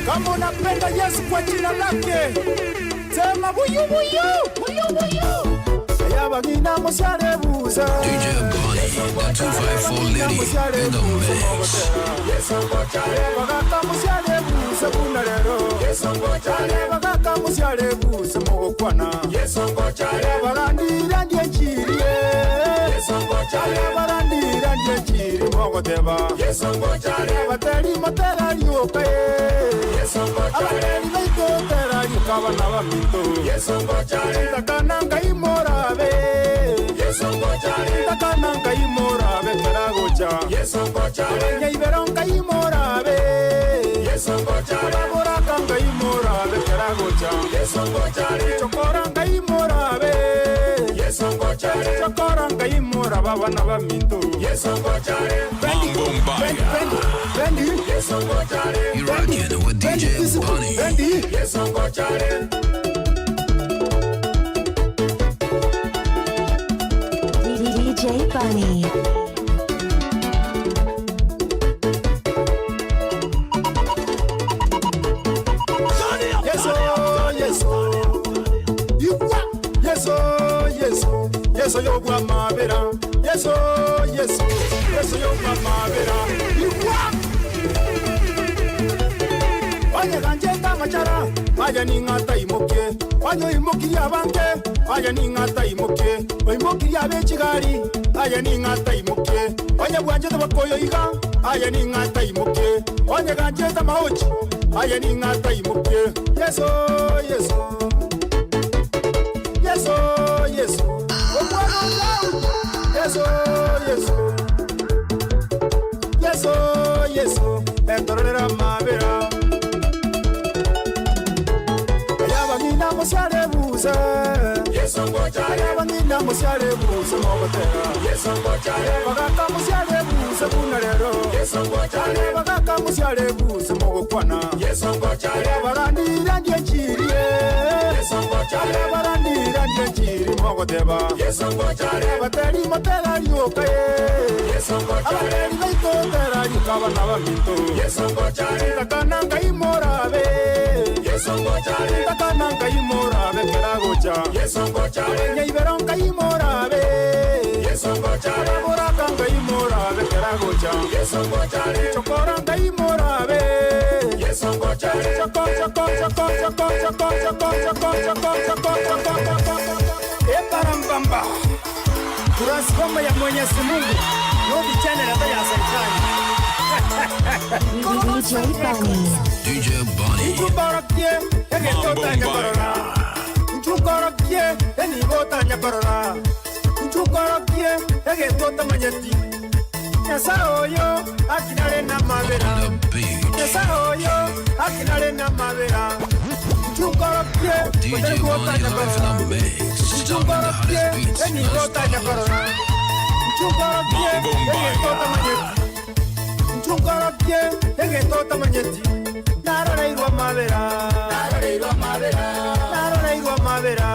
Kama unapenda Yesu kwa jina lake. Sema buyu, buyu, buyu, buyu. Yaba ngina musiale buza. D J Bonnie, the two five four lady, in the mix. Yaba kaka musiale buza, buna lero. Yaba kaka musiale buza, mogo kwana. Yaba landi, landi enchiri, eh. Yaba landi, landi enchiri, mogo teba. Yaba teli motela lioka, eh. Abateli baikotela lioka bana ba minto. Takana ngai mora be. Takana ngai mora be, kera gocha. Nyei bero ngai mora be. Baboraka ngai mora be, kera gocha. Chokora ngai mora be. Chokora ngai mora, baba na ba minto. Mambo Mbaya. You're rocking with D J Bonnie. D J Bonnie. Yesu, Yesu. Yesu, Yesu. Yesu yo bwa mabela. Yesu, Yesu, Yesu yo mama bela. Iwa. Wanye kanje kama chara, wanye ninga tai moke. Wanye imoki ya banke, wanye ninga tai moke. Imoki ya be chigari, wanye ninga tai moke. Wanye bwanje to bakoyo iga, wanye ninga tai moke. Wanye kanje ta maochi, wanye ninga tai moke. Yesu, Yesu. Yesu, Yesu. Yesu, Yesu. Yesu, Yesu. Entorera mabera. Yaba ngina musiale buza. Yaba ngina musiale buza, mogo tela. Yaba kaka musiale buza, buna lero. Yaba kaka musiale buza, mogo kwana. Yaba landi, landi enchiri, eh. Yaba landi, landi enchiri, mogo teba. Abateli motela lioka, eh. Abateli baikotela lioka bana ba minto. Takana ngai mora be. Takana ngai mora be, kera gocha. Nyei bero ngai mora be. Baboraka ngai mora be, kera gocha. Chokora ngai mora be. Choko, choko, choko. E para mbamba. Transforma ya Mwenyezi Mungu. Yo, di channel ata ya Sankani. D J Bunny. D J Bunny. Nchu korokie, ege Mambo tota nya Mbaya. Korona. Nchu korokie, eni bota nya korona. Nchu korokie, ege tota manyeti. Esa oyo, akinale na mavera. On the beat. Esa oyo, akinale na mavera. Nchu korokie, D J eni bota Bunny nya live in korona. The mix. Nchu korokie, eni bota nya korona. Nchu korokie, eni tota manyeti. Nchu korokie, ege tota manyeti. Naro leirwa mavera. Naro leirwa mavera. Naro leirwa mavera.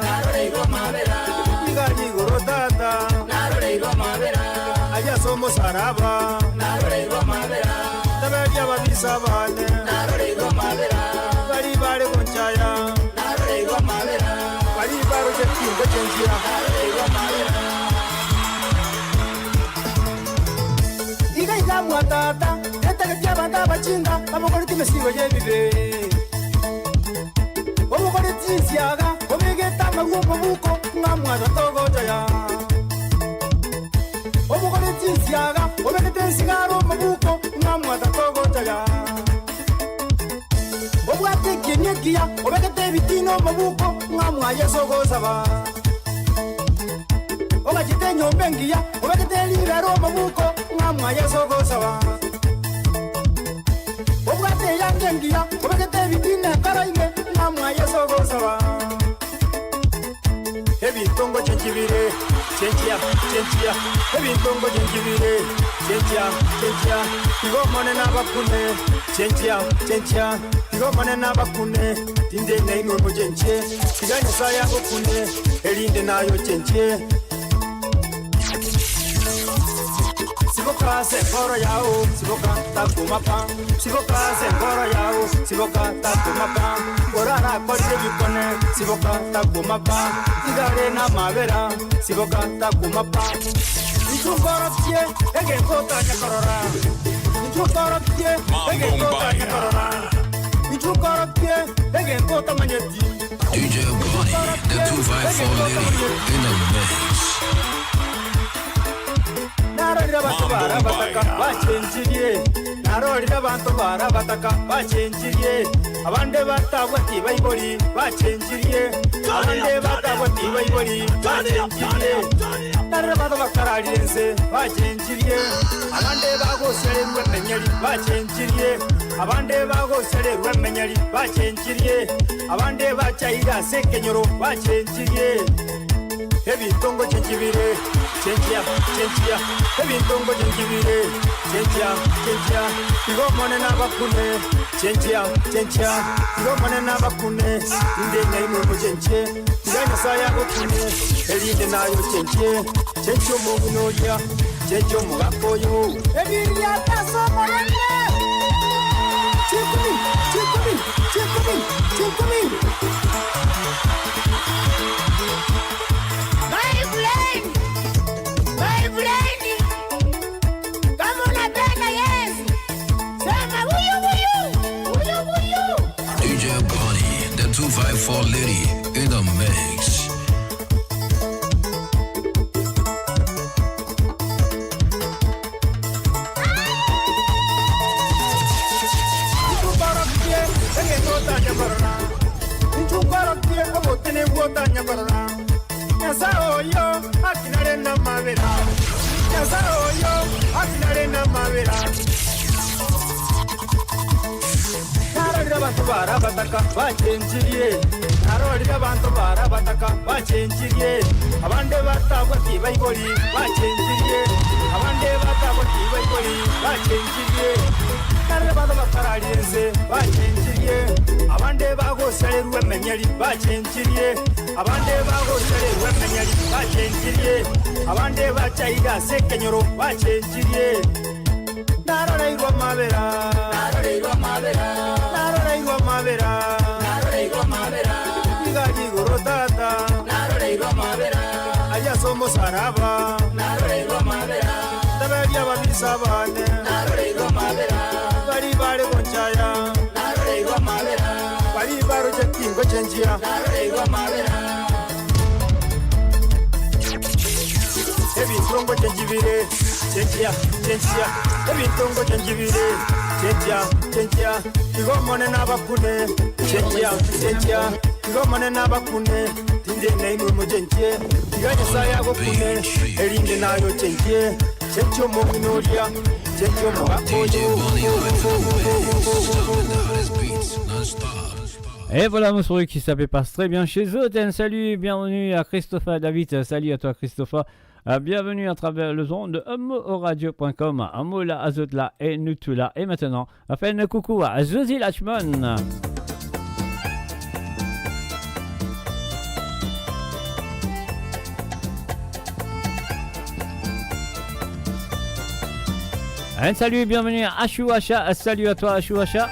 Naro leirwa mavera. Iga ni goro tata. Naro leirwa mavera. Aya somo saraba. Naro leirwa mavera. Tabe dia babisa bane. Naro leirwa mavera. Bari bare konchaya. Naro leirwa mavera. Bari baro je kingo chenjia. Naro leirwa mavera. Iga iga mwa tata, eta ke tia banta bachinga, abokole ti mesi oye bibe. Obokole ti nsiaga, obegeta magu mabuko, nga mwa tata ogo jaya. Obokole ti nsiaga, obegete nsigaro mabuko, nga mwa tata ogo jaya. Obwate kenye kia, obegete bitino mabuko, nga mwa Yesu ogo sava. Obagite nyombe ngia, obegete libero mabuko, nga mwa Yesu ogo sava. Obwate yange ngia, obegete bitine karaime, nga mwa Yesu ogo sava. Ebi ntongo chenchibire, chenchia, chenchia. Ebi ntongo chenchibire, chenchia, chenchia. Igo mone na bakune, chenchia, chenchia. Igo mone na bakune, tinde na ino mo chenchie. Tiganya saya bakune, elinde na yo chenchie. Siboka se koro yao, siboka ta kuma pa. Siboka se koro yao, siboka ta kuma pa. Ora ra kori de bikone, siboka ta kuma pa. Tigare na mavera, siboka ta kuma pa. Nchu koro tie, ege kota nya korora. Nchu koro tie, ege kota nya korora. Nchu koro tie, ege kota manyeti. D J Bunny, the two five four lady in the mix. Narolira bantu bara bataka, bachenjirie. Narolira bantu bara bataka, bachenjirie. Abande batabwa ti Baiboli, bachenjirie. Abande batabwa ti Baiboli, bachenjirie. Narolira bantu bakaralire nse, bachenjirie. Abande bagosele rwe menyeli, bachenjirie. Abande bagosele rwe menyeli, bachenjirie. Abande bachaira se kenyoro, bachenjirie. Ebi ntongo chenchibire, chenchia, chenchia. Ebi ntongo chenchibire, chenchia, chenchia. Igo mone na bakune, chenchia, chenchia. Igo mone na bakune, inde na ino mo chenchie. Tiganya saya bakune, elinde na yo chenchie. Chenchio mo gunoya, chenchio mo gakoyo. Ebi ria ta so mo rende. Chikumi, chikumi, chikumi, chikumi. My brain, my brain. Come on, Abena, yes. Sema, wuyu, wuyu, wuyu, wuyu. D J Bunny, the two five four lady in the mix. Nchu koro tie, ege kota nya korona. Nchu koro tie, obo tene wota nya korona. Esa oyo, akinale na mavera. Esa oyo, akinale na mavera. Narolira bantu bara bataka, bachenjirie. Narolira bantu bara bataka, bachenjirie. Abande batabwa ti Baiboli, bachenjirie. Abande batabwa ti Baiboli, bachenjirie. Narolira bantu bakaralire nse, bachenjirie. Abande bagosele rwe menyeli, bachenjirie. Abande bagosele rwe menyeli, bachenjirie. Abande bachaira se kenyoro, bachenjirie. Naro leirwa mavera. Naro leirwa mavera. Naro leirwa mavera. Naro leirwa mavera. Iga di goro tata. Naro leirwa mavera. Aya somo saraba. Naro leirwa mavera. Tabe dia babisa bane. Naro leirwa mavera. Bari bare konchaya. Naro leirwa mavera. Bari baro je kingo chenjia. Naro leirwa mavera. Ebi Bintongo tyentivire, tyentia, tyentia. E bintongo tyentivire, tyentia, tyentia. Igo mone na bakune, tyentia, tyentia. Igo mone na bakune, tinde na inu mo tyentie. Iga nyesa ya go kune, elinde na yo tyentie. Tyentie mo inoria, tyentie mo akoyo. Et voilà, mon sourire qui s'appelle passe très bien chez eux. Un salut, bienvenue à Christopher David. Salut à toi, Christopher. Euh, bienvenue à travers les ondes de moradio point com. Mo la, azot la, e nou tou la. Et maintenant, on fait un coucou à Josie Lachman. Un salut, bienvenue à Ashou Asha. Salut à toi, Ashou Asha.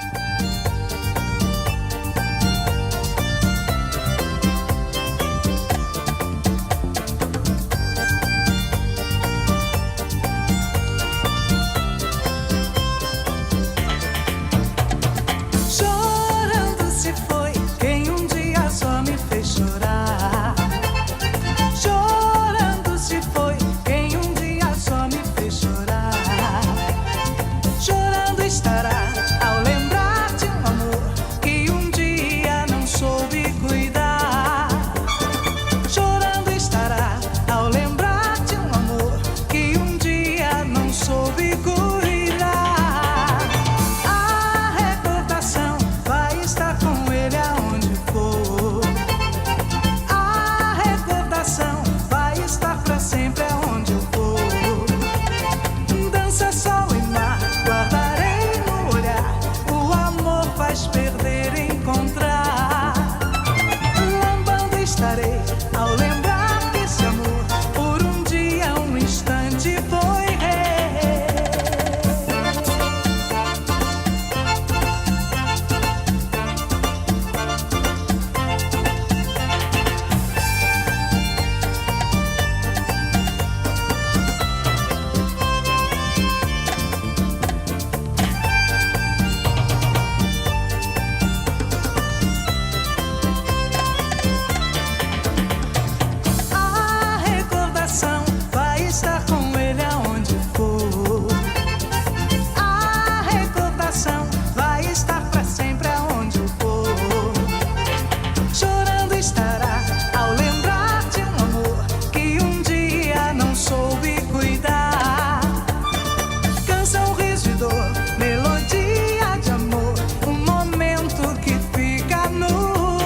Chorando se foi quem um dia só me fez chorar. Chorando se foi quem um dia só me fez chorar. Chorando estará ao lembrar de um amor que um dia não soube cuidar. Chorando estará ao lembrar de um amor que um dia não soube cuidar. A recordação vai estar com ele aonde for. A recordação vai estar pra sempre aonde eu for. Dança, sol e mar, guardarei no olhar. O amor faz perder e encontrar. Lambando estarei ao lembrar desse amor, por um dia, um instante foi rei. A recordação vai estar com ele aonde for. A recordação vai estar pra sempre aonde eu for. Chorando estará ao lembrar de um amor que um dia não soube cuidar. Canção, riso e dor, melodia de amor, um momento que fica no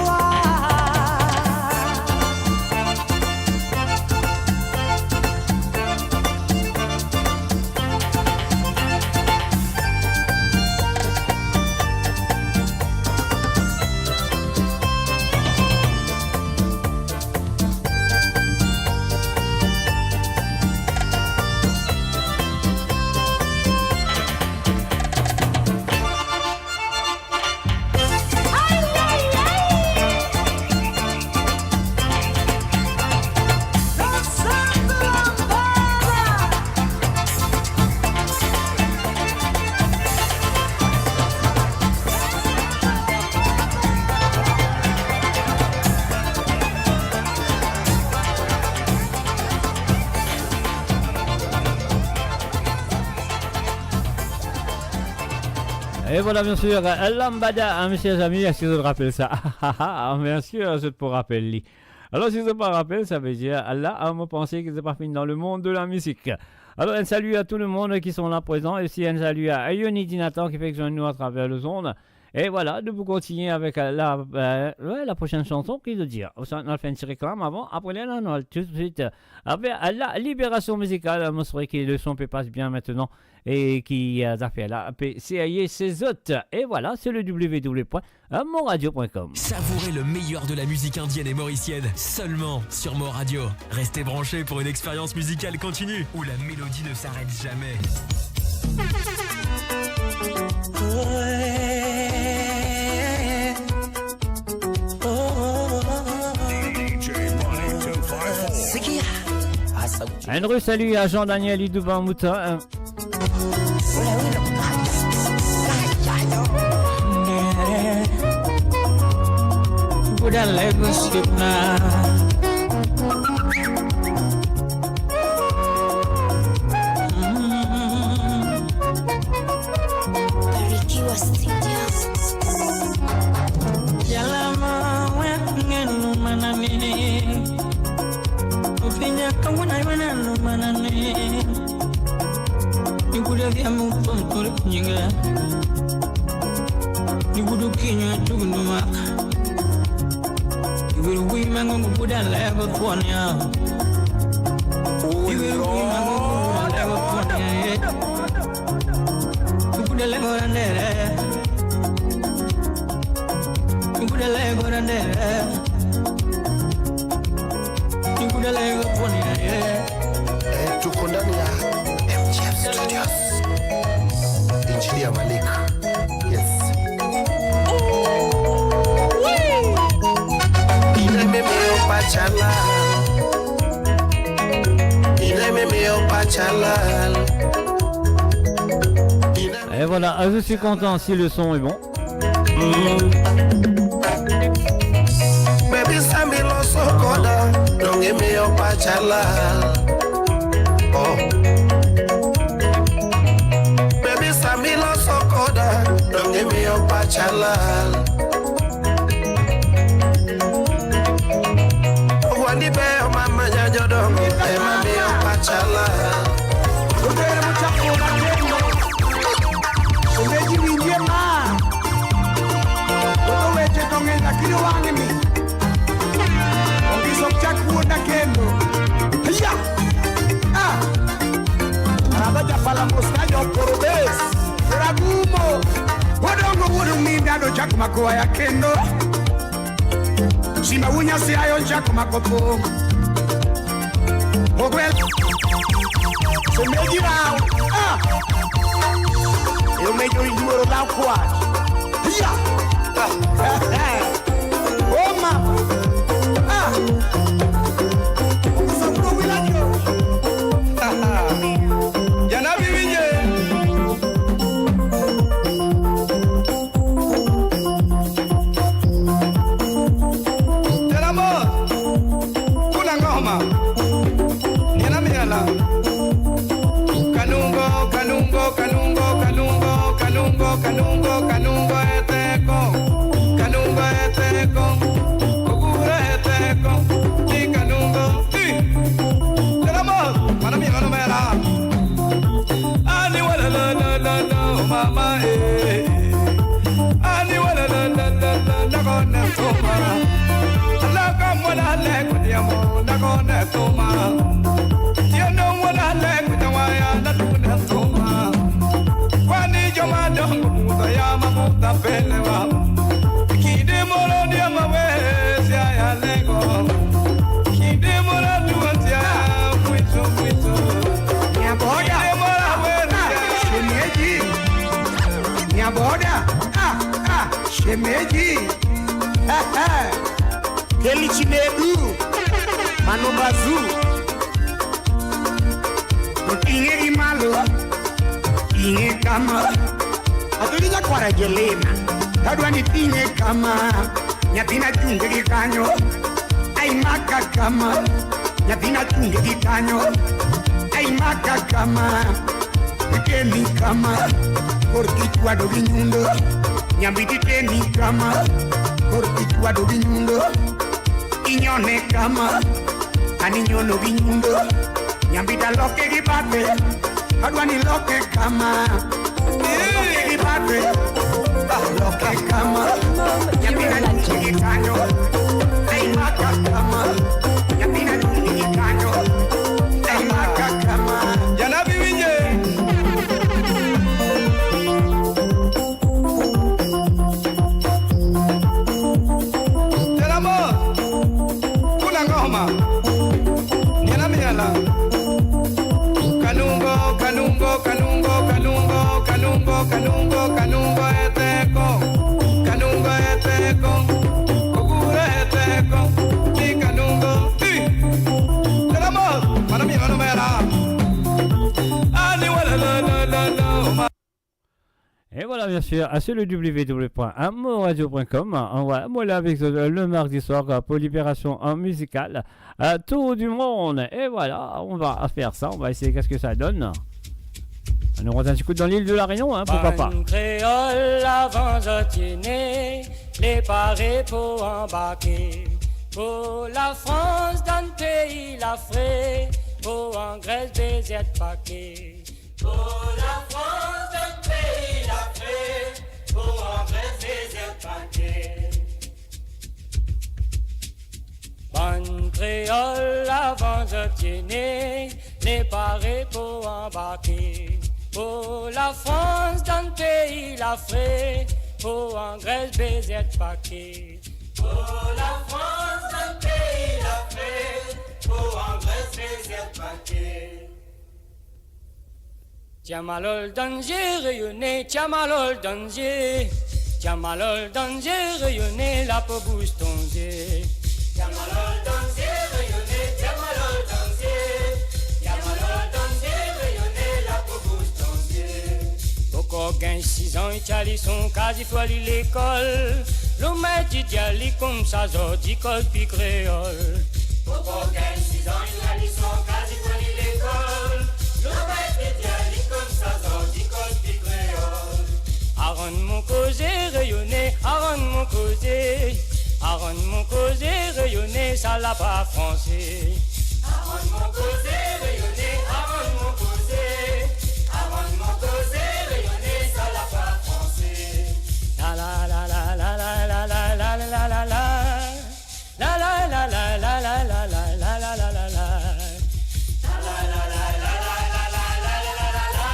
ar. Et voilà, bien sûr, euh, Lambada, hein, mes chers amis, est-ce que vous vous rappelez ça ? Ah, bien sûr, c'est pour rappeler. Alors, si vous ne vous rappelez pas, ça veut dire, là, ah, moi, pensez que c'est pas fini dans le monde de la musique. Alors, un salut à tout le monde qui sont là présents. Et aussi, un salut à Yoni Dinatan qui fait que joindre nous à travers le zone. Et voilà, nous pouvons continuer avec, euh, la, euh, ouais, la prochaine chanson qui veut dire. On s'en fait un petit réclame avant. Après, là, on a tout de suite, euh, avec, euh, la libération musicale. Mo sware ki le son pe pas bien maintenant. E ki, euh, zafer la pe serye se zot. Et voilà, c'est le w w w point moradio point com. Savourez le meilleur de la musique indienne et mauricienne seulement sur Mo Radio. Restez branchés pour une expérience musicale continue où la mélodie ne s'arrête jamais. Un gros salut à Jean-Daniel Idouba Mouton, hein. Ni kuda via mu pom kore kunyinga. Ni kudu kinyo tu gunuma. Iwe wi mango kuda lego konya. Iwe wi mango kuda lego konya. Kuda lego randere. Kuda lego randere. Kuda lego konya. Eh, to condamn ya M G F Studios. Injili ya Malik. Yes. Il aime meilleur Pachala. Il aime meilleur Pachala. Il aime... Et voilà, ah, je suis content si le son est bon. Baby, Sami lo sokoda, donge meilleur Pachala. Oh. Baby, Sami lo sokoda, donge meilleur Pachala. Wani be mama ya jodongo, e mami o Pachala. Otere muchacho na kendo. Omeji winje ma. Oto weche tonge na kino wangi mi. Ongi sok chak kuo na kendo. Hiya. Ah. Araba ja pala mosta yo porobes. Era gumo. Odongo wodu minda do chak makoa ya kendo. Sima unya si ayon jako makopo. Ogwel. So meji raw. Ah. Eu mejo iduoro law kwat. Hiya. Ah. Oh, mama. Ah. Usa pro wilajo. Ya na bibi nye. Tela mo, kuna ngoma. Niena miela. Kanungo, kanungo, kanungo, kanungo, kanungo, kanungo, kanungo eteko. Kanungo eteko. Ogure eteko. Ti kanungo. Ti. Tela mo, mana mi mano mela. Ani wala la la la la, mama, eh. Ani wala la la la la, na kone toma. Ala ka mwana le kutiamo, na kone toma. Tieno mwana le kutiamo ya, na kone toma. Kwani joma dongo muta ya, ma muta pele wa. Kinde moro dia ma we, sia ya lego. Kinde moro dua sia, muito, muito. Minha boda. Kinde moro we, ah, sia. Shemeji. Minha boda. Ah, ah, shemeji. Ah, ah. Keli chinedu. Mano bazu. Mo tinge ki malo, tinge kama. Atuli nya kwara gelena. Kadwani tinge kama. Nya pina tunge ki kanyo. Ai maka kama. Nya pina tunge ki kanyo. Ai maka kama. Teni kama. Korti kwa do ginyundo. Nyambi ti teni kama. Korti kwa do ginyundo. Inyone kama, ani nyono ginyundo. Nyambi ta loke ki bate, adwani loke kama. Loke ki bate, ah, loke kama. Nyambi na nyono ki tanyo, ai maka kama. Nyambi na nyono ki tanyo, ai maka kama. Ya na biwinye. Tela mo, kuna ngoma. Niena miela. Kanungo, kanungo, kanungo, eteko. Kanungo eteko. Ogure eteko. Ti kanungo. Ti. Tela mo, mana mi mano mela. Ani wala la la la la, ma. Et voilà, bien sûr, ah, sur le w w w point amourradio point com, on va, moi là avec, euh, le mardi soir, euh, pour Libération, euh, musicale, euh, tour du monde. Et voilà, on va faire ça, on va essayer qu'est-ce que ça donne. On aura un petit coup dans l'île de la Réunion, hein, pourquoi pas. Bann Kreol avan zot ine, le pare pou anbarke. Pou Lafrans dan pei Lafrik, pou angres dezert pake. Pou Lafrans donn pei lafre, pou angres dezert pake. Bann kreol avan zot ti ne, ne pare pou anbarke. Pou Lafrans donn pei lafre, pou angres dezert pake. Pou Lafrans donn pei lafre, pou angres dezert pake. Ti a malol danze Reyone, ti a malol danze. Ti a malol danze Reyone, lapo bous tonze. Ti a malol danze Reyone, ti a malol danze. Ti a malol danze Reyone, lapo bous tonze. Poko gagn sizan, li ti a lison, kazi pou ale lekol. Lor met ti dir li koumsa zordi koz pi kreol. Poko gagn sizan, li ti a lison, kazi pou ale lekol. Lor met ti dir li koumsa zordi koz pi kreol. Arann mo koze Reyone, arann mo koze. Arann mo koze Reyone, sa la pa franse. Arann mo koze Reyone, arann mo koze. Arann mo koze Reyone, sa la pa franse. La la la la la la la la la la la la. La la la la la la la la la la la la. La la la la la la la la la la la.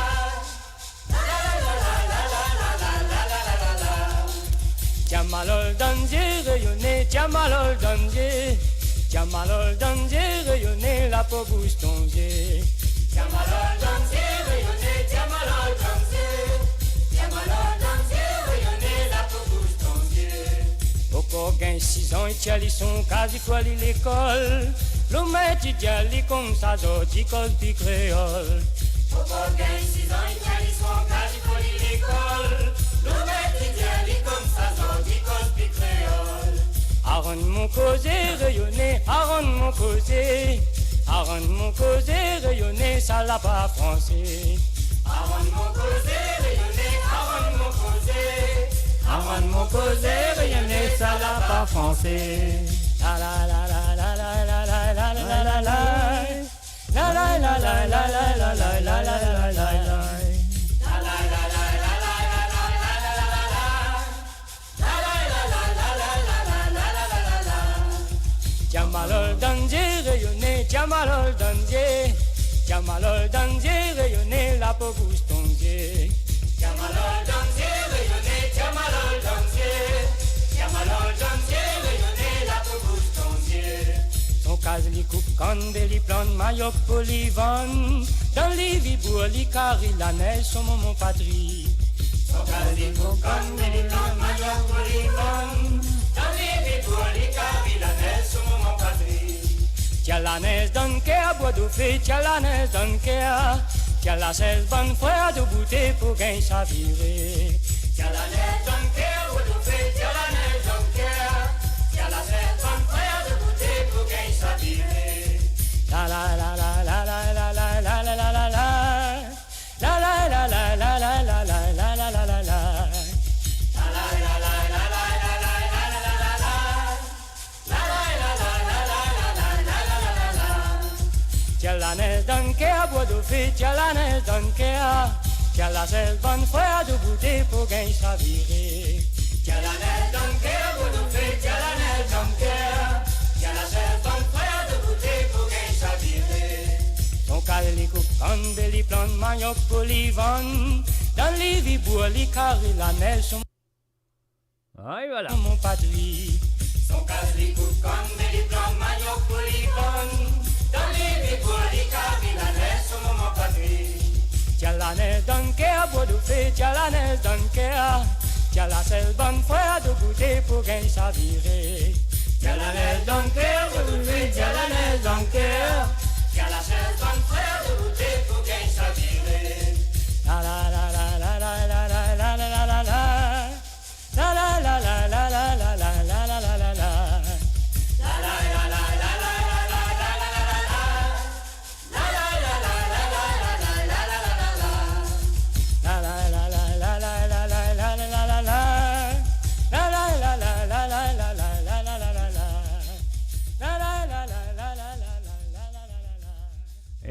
Ti a malol danze Reyone, ti a malol danze. Ti a malol danze Reyone, lapo bous tonze. Ti a malol danze Reyone, ti a malol danze. Ti a malol danze Reyone, lapo bous tonze. Poko gagn sizan, li ti a lison, kazi pou ale lekol. Lor met ti dir li koumsa zordi koz pi kreol. Poko gagn sizan, li ti a lison, kazi pou ale lekol. Lor met ti dir li koumsa zordi koz pi kreol. Arann mo koze Reyone, arann mo koze. Arann mo koze Reyone, sa la pa franse. Arann mo koze Reyone, arann mo koze. Arann mo koze Reyone, sa la pa franse. La la la la la la la la la la la la. La la la la la la la la la la la. Ti a malol danze Reyone, ti a malol danze. Ti a malol danze Reyone, lapo bous tonze. Ti a malol danze Reyone, ti a malol danze. Ti a malol danze Reyone, lapo bous tonze. Son kaz li koup kann, be li plant maniok pou li vann. Dan li vibour, li kari lanez, son momon patri. Son kaz li koup kann, be li plant maniok pou li vann. Dan li vibour, li kari lanez, son momon patri. Ti a lanez dan ker, bwa dofe, ti a lanez dan ker. Ti a lasez bann frer, doboute pou gagn savire. Ti a lanez dan ker, bwa dofe, ti a lanez dan ker. Ti a lasez bann frer, doboute pou gagn savire. La la la la la la la la la la la la. La la la la la la la la la la la la la. Ti a lanez dan ker, bwa dofe, ti a lanez dan ker. Ti a lasez bann frer, doboute pou gagn savire. Ti a lanez dan ker, bwa dofe, ti a lanez dan ker. Ti a lasez bann frer, doboute pou gagn savire. Son kaz li koup kann, be li plant maniok pou li vann. Dan li vibour, li kari lanez, son Ay, vwala. Mon patri. Son kaz li koup kann, be li plant maniok pou li vann. Dan li vibour, li kari lanez, son momon patri. Ti a lanez dan ker, bwa dofe, ti a lanez dan ker. Ti a lasez bann frer, doboute pou gagn savire. Ti a lanez dan ker, bwa dofe, ti a lanez dan ker. Ti a lasez bann frer, doboute pou gagn savire. La la la la la la la la la la la la. La la la la la la la la la la la la. La la la la la la la la la la la la. La la la la la la la la la la la. La la la la la la la la la la la. La la la la la la la la la la la la. La la la la la la la la la la la la.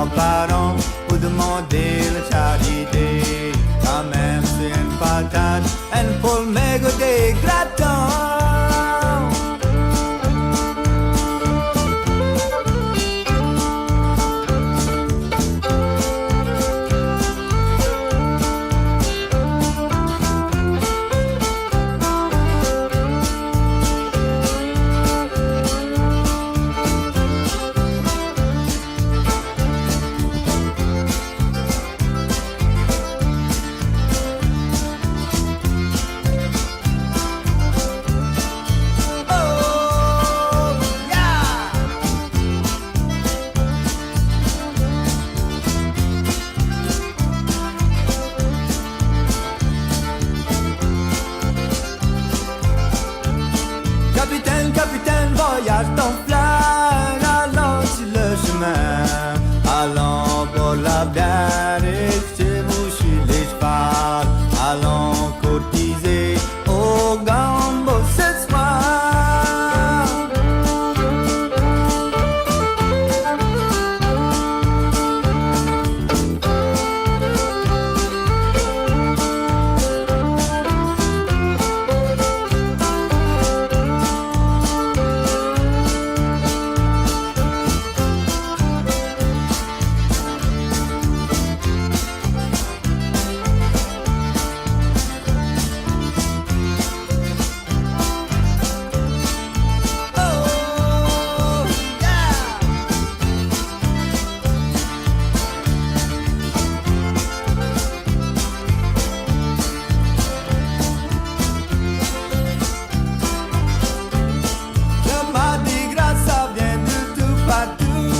fwa par an pou demande lasarite. Kanmem se enn patat, enn pol, me gete gratan. Kapitenn, kapitenn, vwayaz dan flag, alanti lesime, alan bor labier, e se mousi lesfal, alan kotize o Gambo se swar. Le Mardi Gras, sa vinn de tou partou,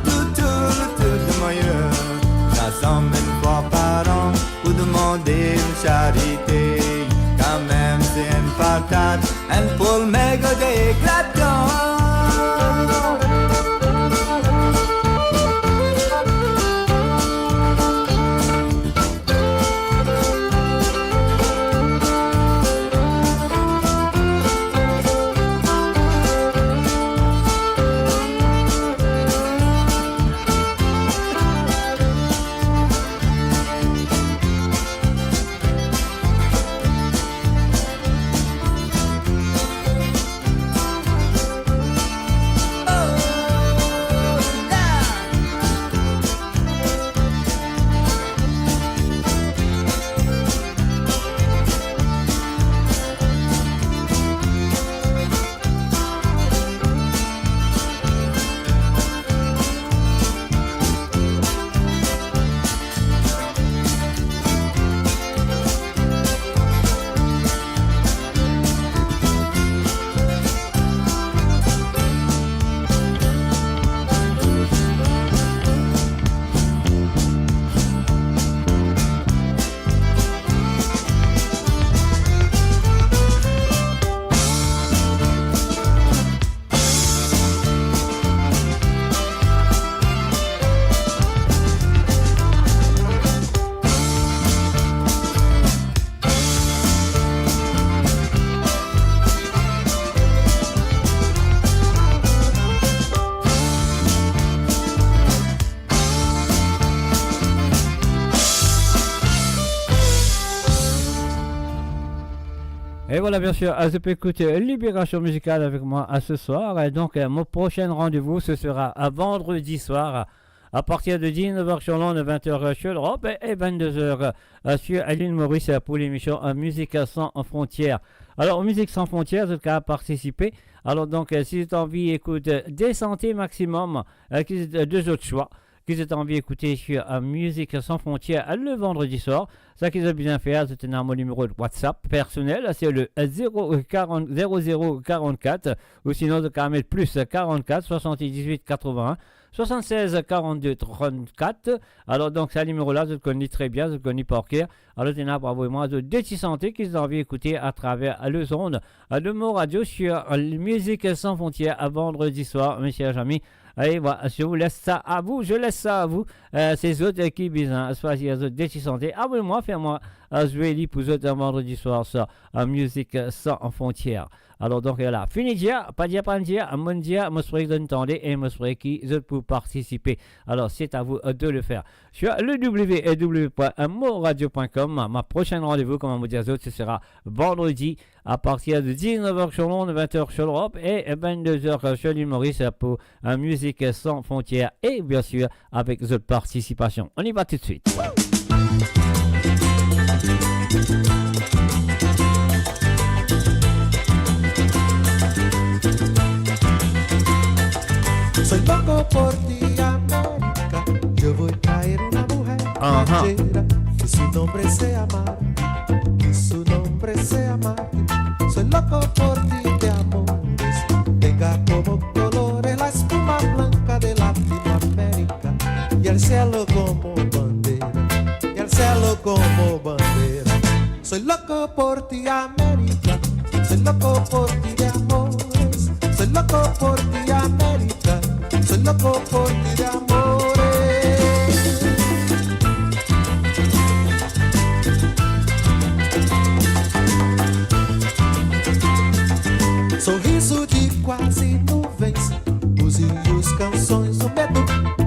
tou, tou, tou de moyer. Sa sanm enn fwa par an pou demande lasarite. Kanmem se enn patat, enn pol, me gete gratan. Et voilà, bien sûr, euh, zot pe ekout Libération Musicale avec moi, euh, ce soir. Et donc, euh, mon prochain rendez-vous, ce sera, euh, vendredi soir, euh, à partir de dix-neuf heures sur l'onde, vingt heures sur l'Europe et, et vingt-deux heures, euh, sur l'île Maurice pour l'émission, euh, Musique sans frontières. Alors, Musique sans frontières, zot kapav partisipe. Alors, donk, euh, si zot anvi ekout, euh, de santé maximum, euh, ki, euh, de zot swa, ki zot anvi ekoute sur, euh, Musique sans frontières, euh, le vendredi soir, sa ki zot bizin fer, zot ena mo nimero WhatsApp personel, se le, euh, zéro quarante, zéro zéro quarante-quatre, ou sinon, zot kapav met plus quarante-quatre soixante-dix-huit quatre-vingts un soixante-seize quarante-deux trente-quatre. Alors, donk, sa nimero la, zot konn li tre bien, zot konn li par ker. Alors, zot ena pou avoy mwa zot de ti santé ki zot anvi ekoute atraver lezond, euh, de Mo Radio sur, euh, Musique sans frontières, euh, vendredi soir, mes chers amis. Et voilà, je vous laisse ça à vous, je laisse ça à vous. Euh, se zot, euh, ki bizin swazir zot de ti santé. Avoy mwa, fer mwa, euh, zwe li pou zot, euh, vendredi soir, sa, euh, Musique sans frontières. Alors, donk, voilà. Fini dir, pa dir, pa dir, mo dir, mo swete zot tande e mo swete ki zot pou partisipe. Alors, c'est à vous, euh, de le faire. Sur le w w w point mo radio point com, ma prochaine rendez-vous, kouma mo dir zot, ce sera vendredi à partir de dix-neuf heures sur l'onde, vingt heures sur l'Europe et vingt-deux heures sur l'île Maurice pour, euh, Musique sans frontières et bien sûr avec zot participasion. On y va tout de suite. Soy loco por ti, América. Yo voy traer una mujer ranchera, que su nombre sea Marta, que su nombre sea Marta. Soy loco por ti de amores, tenga como colores la espuma blanca de Latinoamérica y el cielo como bandera, y el cielo como bandera. Soy loco por ti, América. Soy loco por ti de amores. Soy loco por ti, América. Soy loco por ti de amores. Sorriso de quase nuvens, buzios, canções do medo,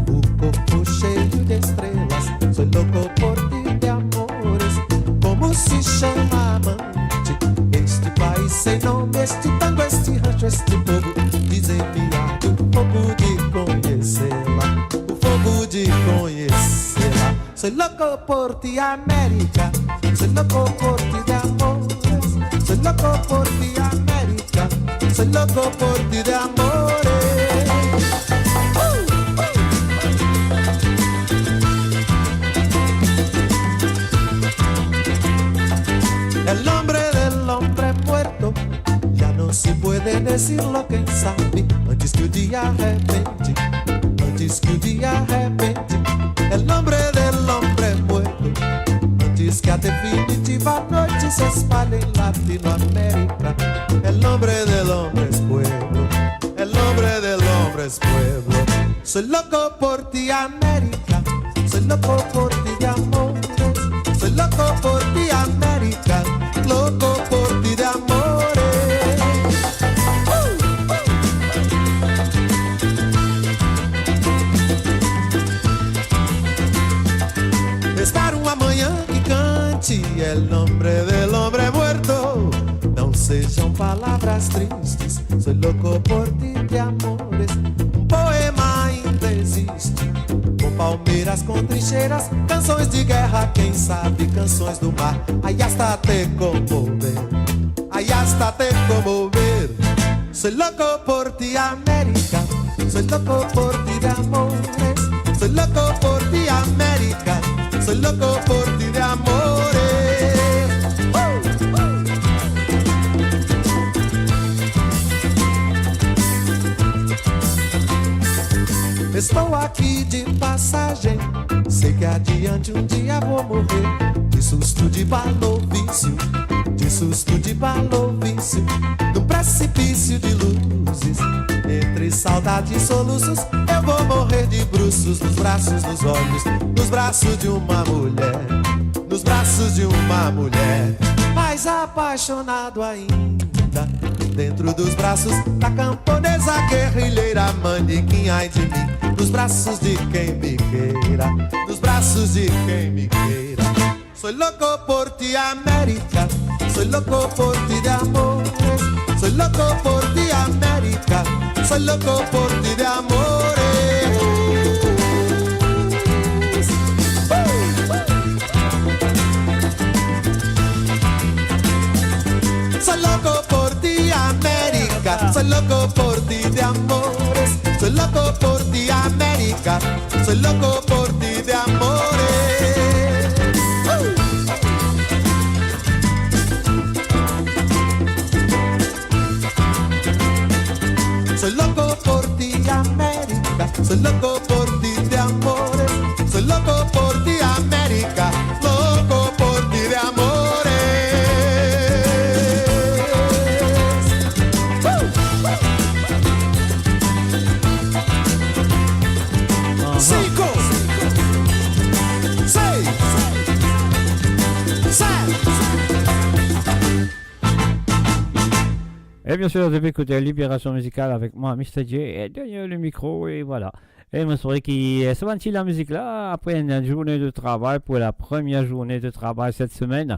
o corpo cheio de estrelas. Soy loco por ti de amores, como se chama amante? Este país sem nome, este tango, este rancho, este povo. Dizem-me, arde o fogo de conhecê-la, o fogo de conhecê-la. Soy loco por ti, América. Soy loco por ti de amores. Soy loco por ti, América. Soy loco por ti de amores. El nombre del hombre muerto ya no se puede decirlo, quién sabe, antes que o dia arrebente, antes que o dia arrebente. El nombre del hombre muerto, antes que a definitiva noite se espalhe em Latinoamérica. El nombre del hombre es pueblo, el nombre del hombre es pueblo. Soy loco por ti, América. Soy loco por ti de amores. Soy loco por ti, América. Loco por ti de amores. Espera uma manhã que cante el nombre del hombre muerto. Não sejam palavras tristes. Soy loco por ti de amores. Um poema ainda existe, com palmeiras, com trincheiras, canções de guerra, quem sabe canções do mar. Allá está te conmover, allá está te conmover. Soy loco por ti, América. Soy loco por ti de amores. Soy loco por ti, América. Soy loco por ti de amores. Estou aqui de passagem, sei que adiante um dia vou morrer. De susto, de bala ou vício, de susto, de bala ou vício, num precipício de luzes, entre saudade e soluços, eu vou morrer de bruços, nos braços, nos olhos, nos braços de uma mulher, nos braços de uma mulher. Mais apaixonado ainda, dentro dos braços da camponesa guerrilheira, manequim, ai de mim, nos braços de quem me queira, nos braços de quem me queira. Soy loco por ti, América. Soy loco por ti de amores. Soy loco por ti, América. Soy loco por ti de amores. Loco por ti de amores, soy loco por ti, América, soy loco por ti de amores. Soy loco por ti, América, soy loco por ti de amores, soy loco por ti, América, loco por ti de amores. Aha. Cinco, seis, sete. E bien sir, zot pe ekout Libération Musicale avek mwa, Mister J, e deryer le mikro, e vwala. E mo swete ki, eh, sa bann ti lamizik la, apre enn, enn zourne de travay, pou la premie zourne de travay set semenn.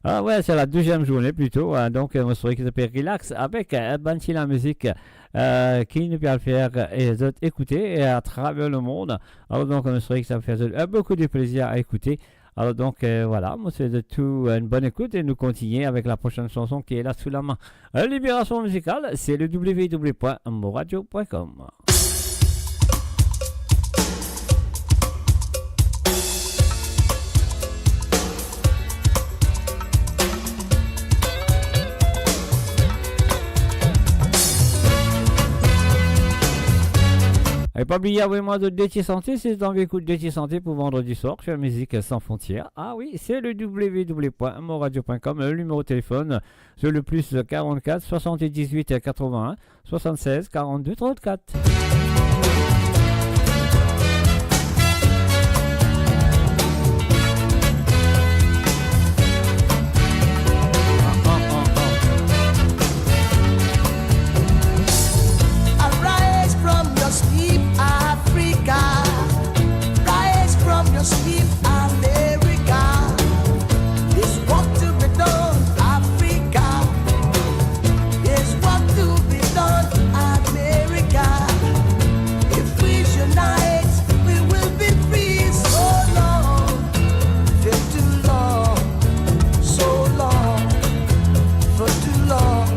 Ah we, se la deziem zourne plito, hein, donk, eh, mo swete ki zot pe relax avek, eh, bann ti lamizik, eh, ki nou pe al fer, eh, zot ekoute, eh, atraver lemond. Alor donk, mo swete ki sa pe fer zot, eh, boukou de plezir a ekoute. Alor donk, eh, vwala, mo swete zot tou enn bonn ekout e nou kontigne avek la prosenn sanson ki la sou lame. Eh, Libération Musicale, se le w w w point moradio point com. E pa bliye avoy mwa zot de ti sante, si zot anvi ekout de ti sante pou vandredi swar, sur Musique Sans Frontières. Ah wi, se le w w w point moradio point com, le nimero telefonn, se le plus quarante-quatre soixante-dix-huit quatre-vingt-un soixante-seize quarante-deux trente-quatre. Arise from your sleep, Africa. Rise from your sleep, America. There's work to be done, Africa. There's work to be done, America. If we unite, we will be free. So long, for too long, so long, for too long.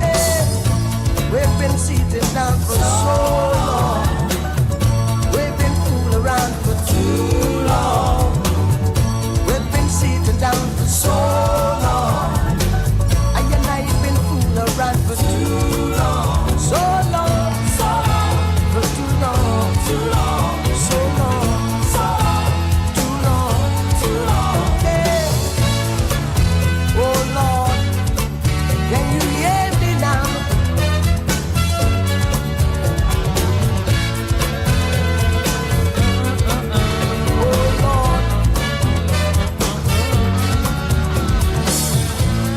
Hey, we've been sitting down for so long. We've been fool around for too long. We've been sitting down for so long. I and I been fool around for too long. So long, so long, for too long, too long, so long, so long, too long, too long. Yeah. Oh Lord, can you hear me now? Oh Lord.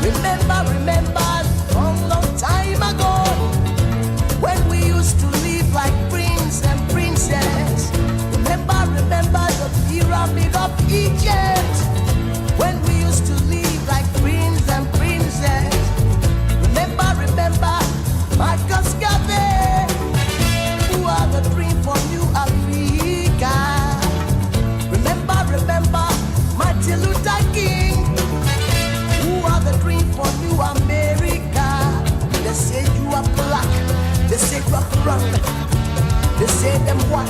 Remember, remember, long, long time ago, when we used to live like prince and princess. Remember, remember the pyramid of Egypt. When we used to live like prince and princess, remember, remember Marcus Garvey, who had a dream for New Africa. Remember, remember Martin Luther King, who had a dream for New America. They say you are black, they say you are brown, they say dem white,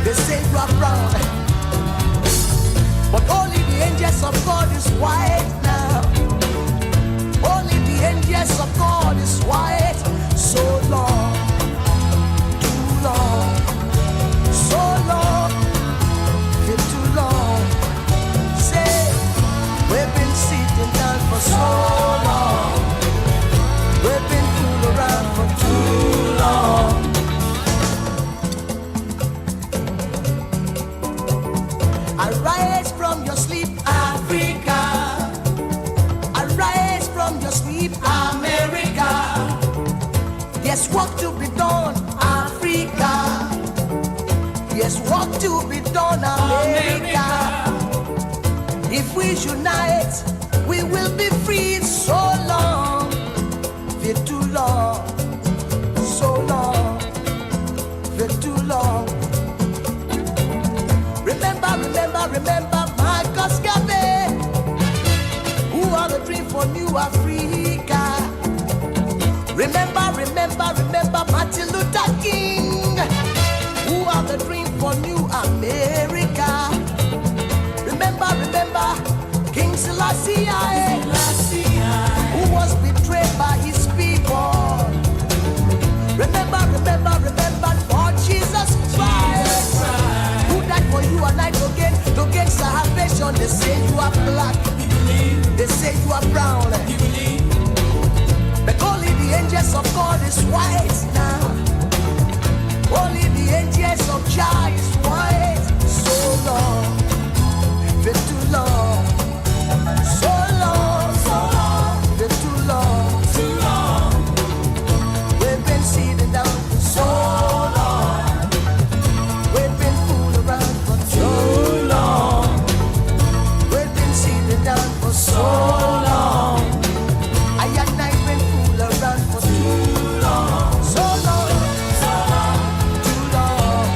they say you are brown. But only the angels of God is white now. Only the angels of God is white. So long, too long, so long, been too long. Say, we've been sitting down for so long. We've been fool around for too long. Arise from your sleep, Africa. Arise from your sleep, America. There's work to be done, Africa. There's work to be done, America. If we unite, we will be free. So long, for too long, so long, for too long. Remember, remember, remember Marcus Garvey, who had a dream for New Africa. Remember, remember, remember Martin Luther King, who had the dream for New America. Remember, remember King Selassie I, who was betrayed by his people. Remember, remember, remember Lord Jesus Christ, who died for you and I to gain, to gain salvation. They say you are black. They say you are brown. But only the angels of God is white now. Only the angels of Jah is white. So long, for too long. So long, so long, for too long. Too long. We've been sitting down for so long. We've been fool around for too long. We've been sitting down for so long. I and I been fool around for too long. So long, so long, too long,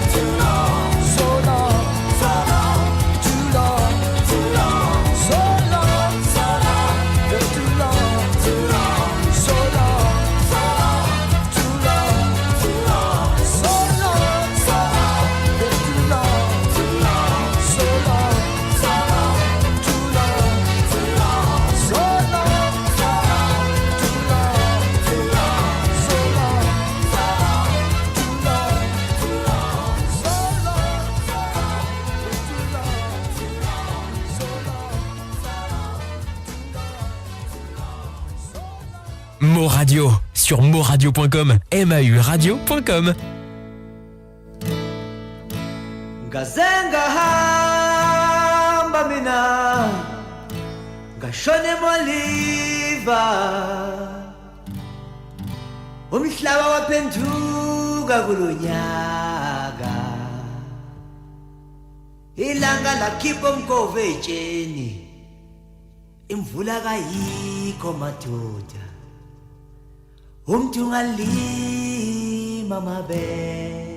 so long, so long, too long, too long, so long, so long, too long, too long, so long, so long. Mo Radio, sur moradio point com, M A U radio point com. Nga zenga hamba mina, nga shone mo liva. Omi slava wa pentu ga gulunyaga. Ilanga la kipom kove cheni. Imvula ga yi koma tota. Umtunga li mama bele.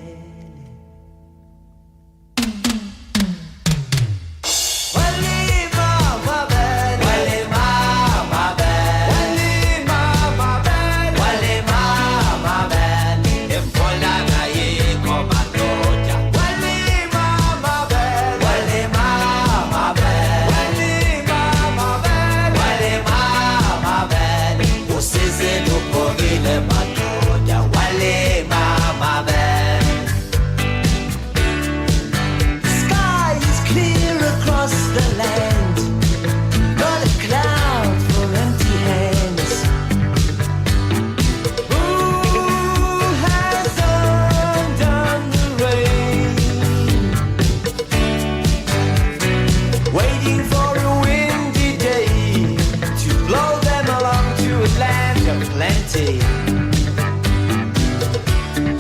Sky is clear across the land, not a cloud for empty hands. Who has undone the rain? Waiting for a windy day to blow them along to a land of plenty.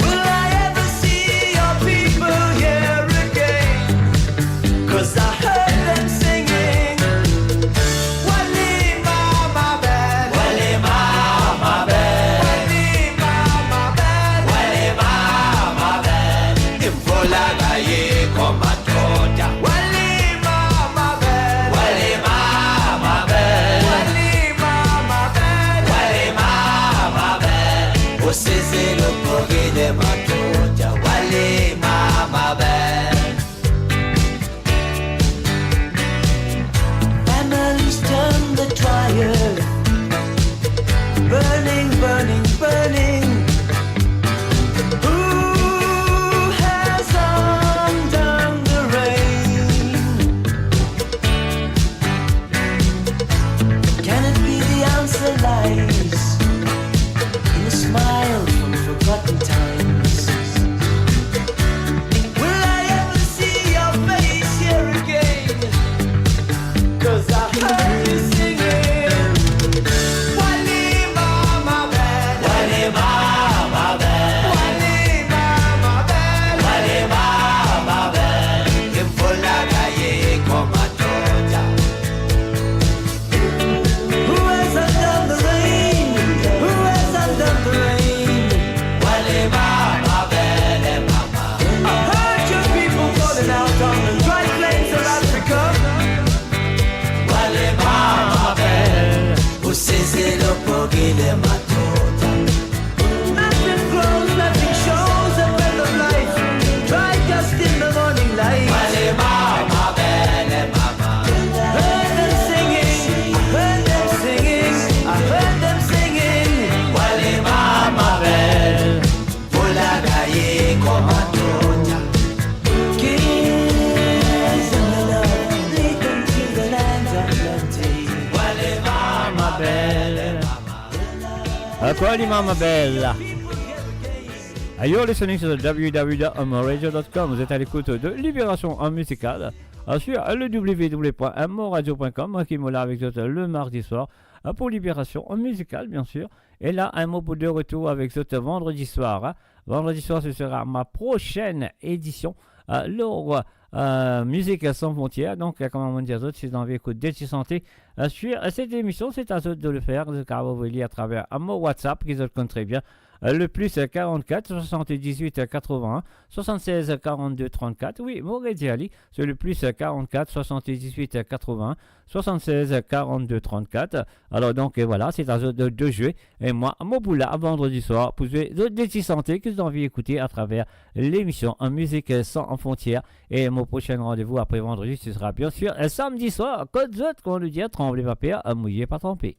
Will I ever see your people here again? 'Cause I heard them singing. Wale mama bele. Wale mama bele. Wale mama bele. Wale mama bele. Imvula ga yi koma tota. Wale mama bele. Akor li, ma belle. You're listening to the W W W dot mo radio dot com. Vous êtes à l'écoute de Libération Musicale, euh, sur le W W W point mo radio point com, hein, ki mo la avek zot le mardi soir, euh, pour Libération Musicale, bien sûr. Et là, un mot pour de retour avec zot vendredi soir, hein. Vendredi soir, ce sera ma prochaine édition, euh, lor, euh, Musique Sans Frontières. Donc, euh, kouma mo dir zot, si zot anvi ekout de ti sante, euh, sur, euh, cette émission, c'est à zot de le faire. Zot kapav avoy li atraver, euh, mo WhatsApp, ki zot konn tre bien. Euh, le plus, euh, quarante-quatre soixante-dix-huit quatre-vingts soixante-seize quarante-deux trente-quatre. Oui, mo redir li, c'est le plus, euh, quarante-quatre soixante-dix-huit quatre-vingts soixante-seize quarante-deux trente-quatre. Alors donc, euh, voilà, c'est à zot de, de jouer. E mwa, mo pou la vandredi swar pou zwe zot de ti sante ki zot anvi ekoute atraver lemision Musique Sans Frontières. E mo prosin randevou apre vandredi, ce sera bien sûr, euh, samedi soir. Kot zot, kouma nou dir, tranble pa per, mouye pa tranpe.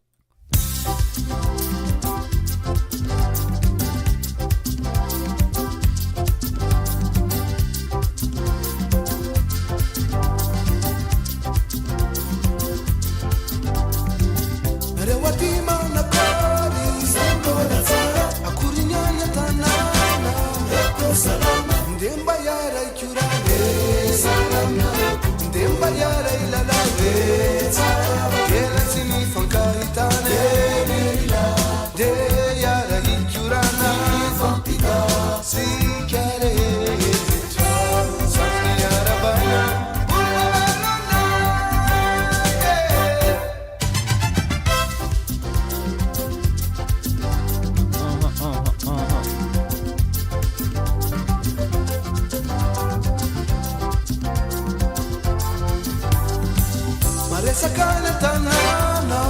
Mare sakana tanana,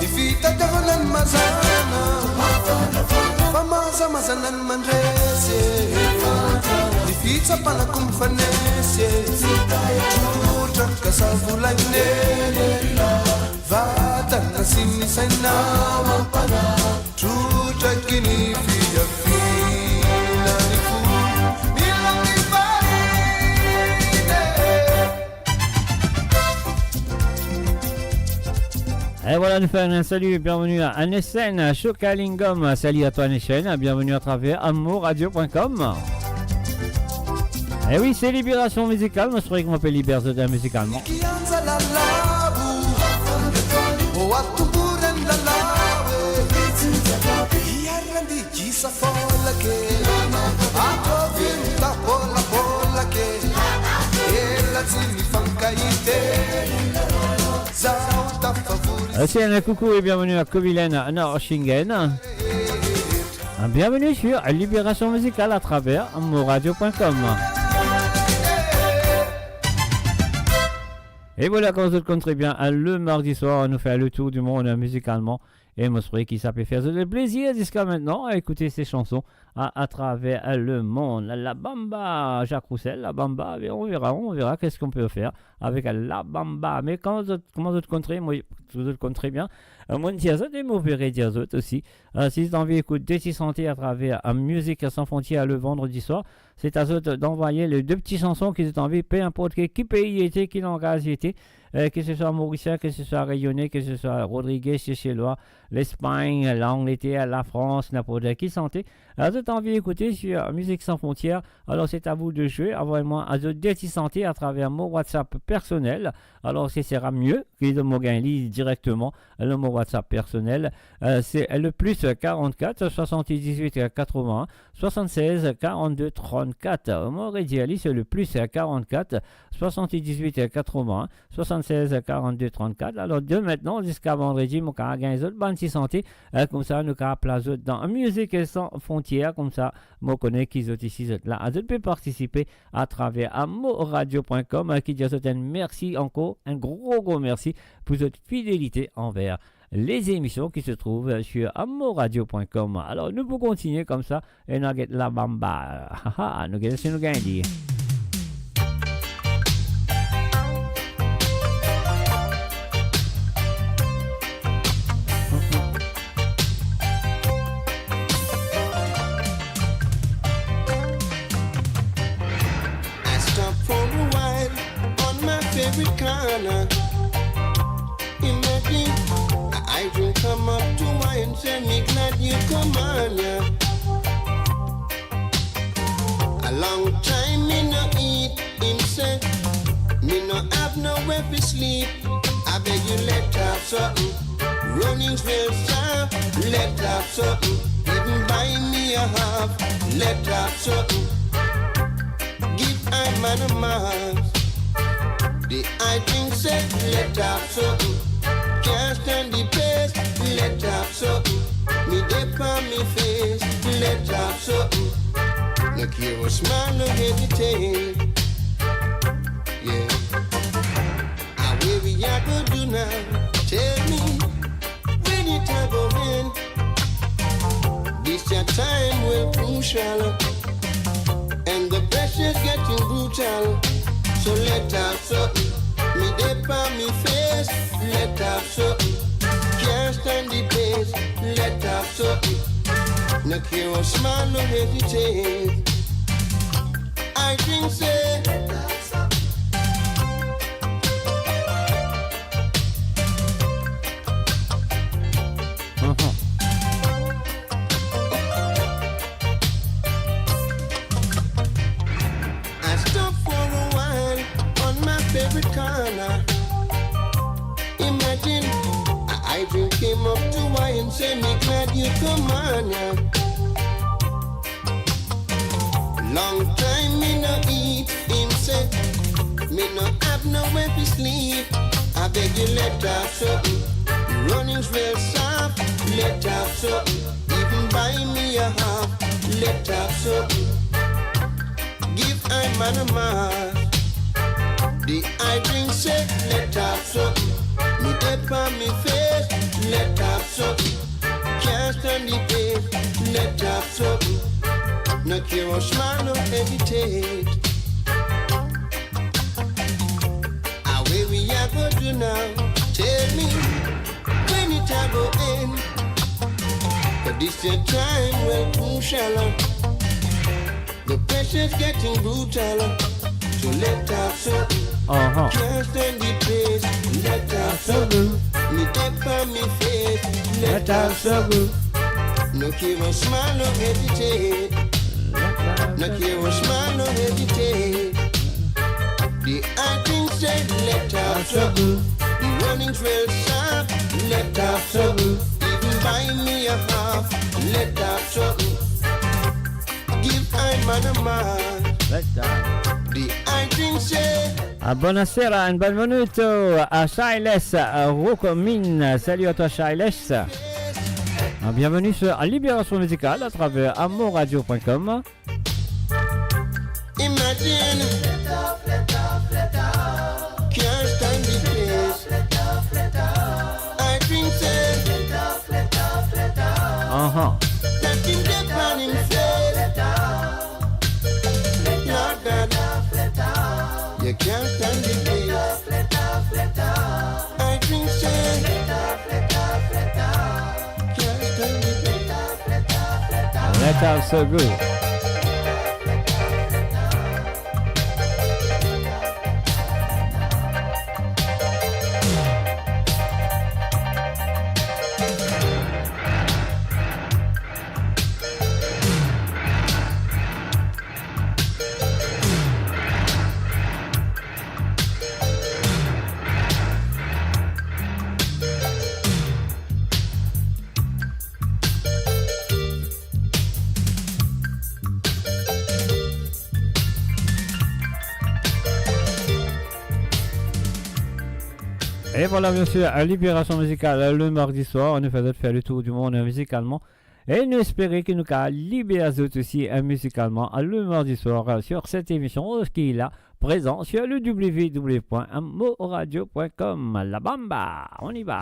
ifita tahonan mazana, famaza mazanan manrese, ifita pana kum fanese, chutra kasavulane, vatan asini saina, chutra kini fia fina ni fu, ni langi farine. Et voilà, nous faisons un salut, bienvenue à Anesen Shokalingam. Salut à toi, Anesen, bienvenue à travers amour radio point com. Eh oui, c'est Libération Musicale, moi je trouvais qu'on peut libérer ça musicalement. Aussi, un coucou et bienvenue à Kovilen Norshingen. Bienvenue sur Libération Musicale à travers moradio point com. Et voilà, kouma zot konn tre bien, le mardi soir, nou fer le tour du monde musicalement. E mo swete ki sa pe fer zot plezir ziska aster a ekoute se sanson a, atraver lemond. La Bamba, Jacques Roussel, La Bamba, on verra, on verra qu'est-ce qu'on peut faire avec La Bamba. Me kouma zot, kouma zot konn tre, mo, zot konn tre bien, euh, mo dir zot e mo pe redir zot osi. Euh, si zot anvi ekout de ti sante atraver, euh, Musique Sans Frontières le vendredi soir, c'est à zot d'envoyer les deux petites chansons ki zot anvi, peu importe ki, ki pei li ete, ki langaz li ete, euh, que ce soit mauricien, que ce soit réunionnais, que ce soit rodriguais, seychellois, l'Espagne, l'Angleterre, la France, n'importe qui sante. Euh, zot anvi ekoute sur Musique Sans Frontières, alors c'est à vous de jouer. Envoyez-moi à zot de ti sante atraver mon WhatsApp personnel. Alors, ce sera mieux ki mo gagn li directement, le mo WhatsApp personnel. Euh, c'est le plus quarante-quatre soixante-dix-huit quatre-vingts soixante-seize quarante-deux trente-quatre. Mo redir li, c'est le plus quarante-quatre soixante-dix-huit quatre-vingts soixante-seize quarante-deux trente-quatre. Alors, de maintenant ziska vandredi, mo kapav gagn zot bann ti sante, euh, koumsa nou kapav plas zot dan Musique Sans Frontières, koumsa mo kone ki zot isi, zot la, zot pe partisipe atraver amoradio point com, euh, ki dir zot enn mersi ankor, enn gro, gro mersi pou zot fidelite anver les émissions qui se trouvent sur amoradio point com. Alors, nou pou kontinie koumsa e nou al get La Bamba. Ha, ha, nou get si nou gagn li. I stop for a while on my favorite corner. Imagine, I, I drink come up to my Him seh, "Mi glad you come on ya." A long time mi no eat, him seh, "Mi no have nowhere fi sleep. I beg you, let have something. Runnings well sharp, let have something. Even buy me a half, let have something." Give I man a mask. Di I drink seh, "Let have something." Can't stand di pace, let have something. Mi dey pon mi face, let have something. No care or smile, no hesitate. Yeah. Ah, weh wi a go do now? Tell me, when it a go end? Dis ya time well crucial, and the pressure's getting brutal. So let have something. Mi dey pon mi face, let have something. Can't stand di pace, let have something. No care or smile, no hesitate. I drink seh, I stop for a while on my favorite corner. Imagine, I, I drink him up to wine, seh, "Mi glad you come on ya." Long time mi no eat, him seh, "Mi no have nowhere fi sleep. I beg you, let have something. Runnings well sharp, let have something. Even buy me a half, let have something. Give I man a mask." Di I drink seh, "Let have something." Mi dey pon mi face, let have something. Can't stand di pace, let have something. No care or smile, no hesitate. Ah, weh wi a go do now? Tell me, when it a go end? But dis ya time well crucial. The pressure's getting brutal. So let have something. Uh-huh. Can't stand di pace. Let have something. Mi dey pon mi face. Let have something. No care or smile, no hesitate. No care or smile, no hesitate. Di I drink seh, let have something. Di runnings well sharp, let have something. Even buy me a half, let have something. Give I man a mask. Di I drink seh. Ah, bonasera, une bonne minute, euh, à Shailesh, euh, Rukomin. Salut à toi, Shailesh. Ah, bienvenue sur Libération Musicale à travers amourradio point com. Imagine. Can't stand di pace. I drink seh. Uh-huh. Let him get on himself. Lord God. You can't stand di pace. I drink seh. Can't stand di pace. Let out so good. Et voilà, bien sûr, à Libération Musicale, le mardi soir, nou fer zot fer le tour du monde musicalement. E nou espere ki nou kapav liber zot osi, eh, mizikalman, le mardi soir, eh, sur cette émission, eh, ki la prezan sur le w w w point mo radio point com. La bamba, on y va.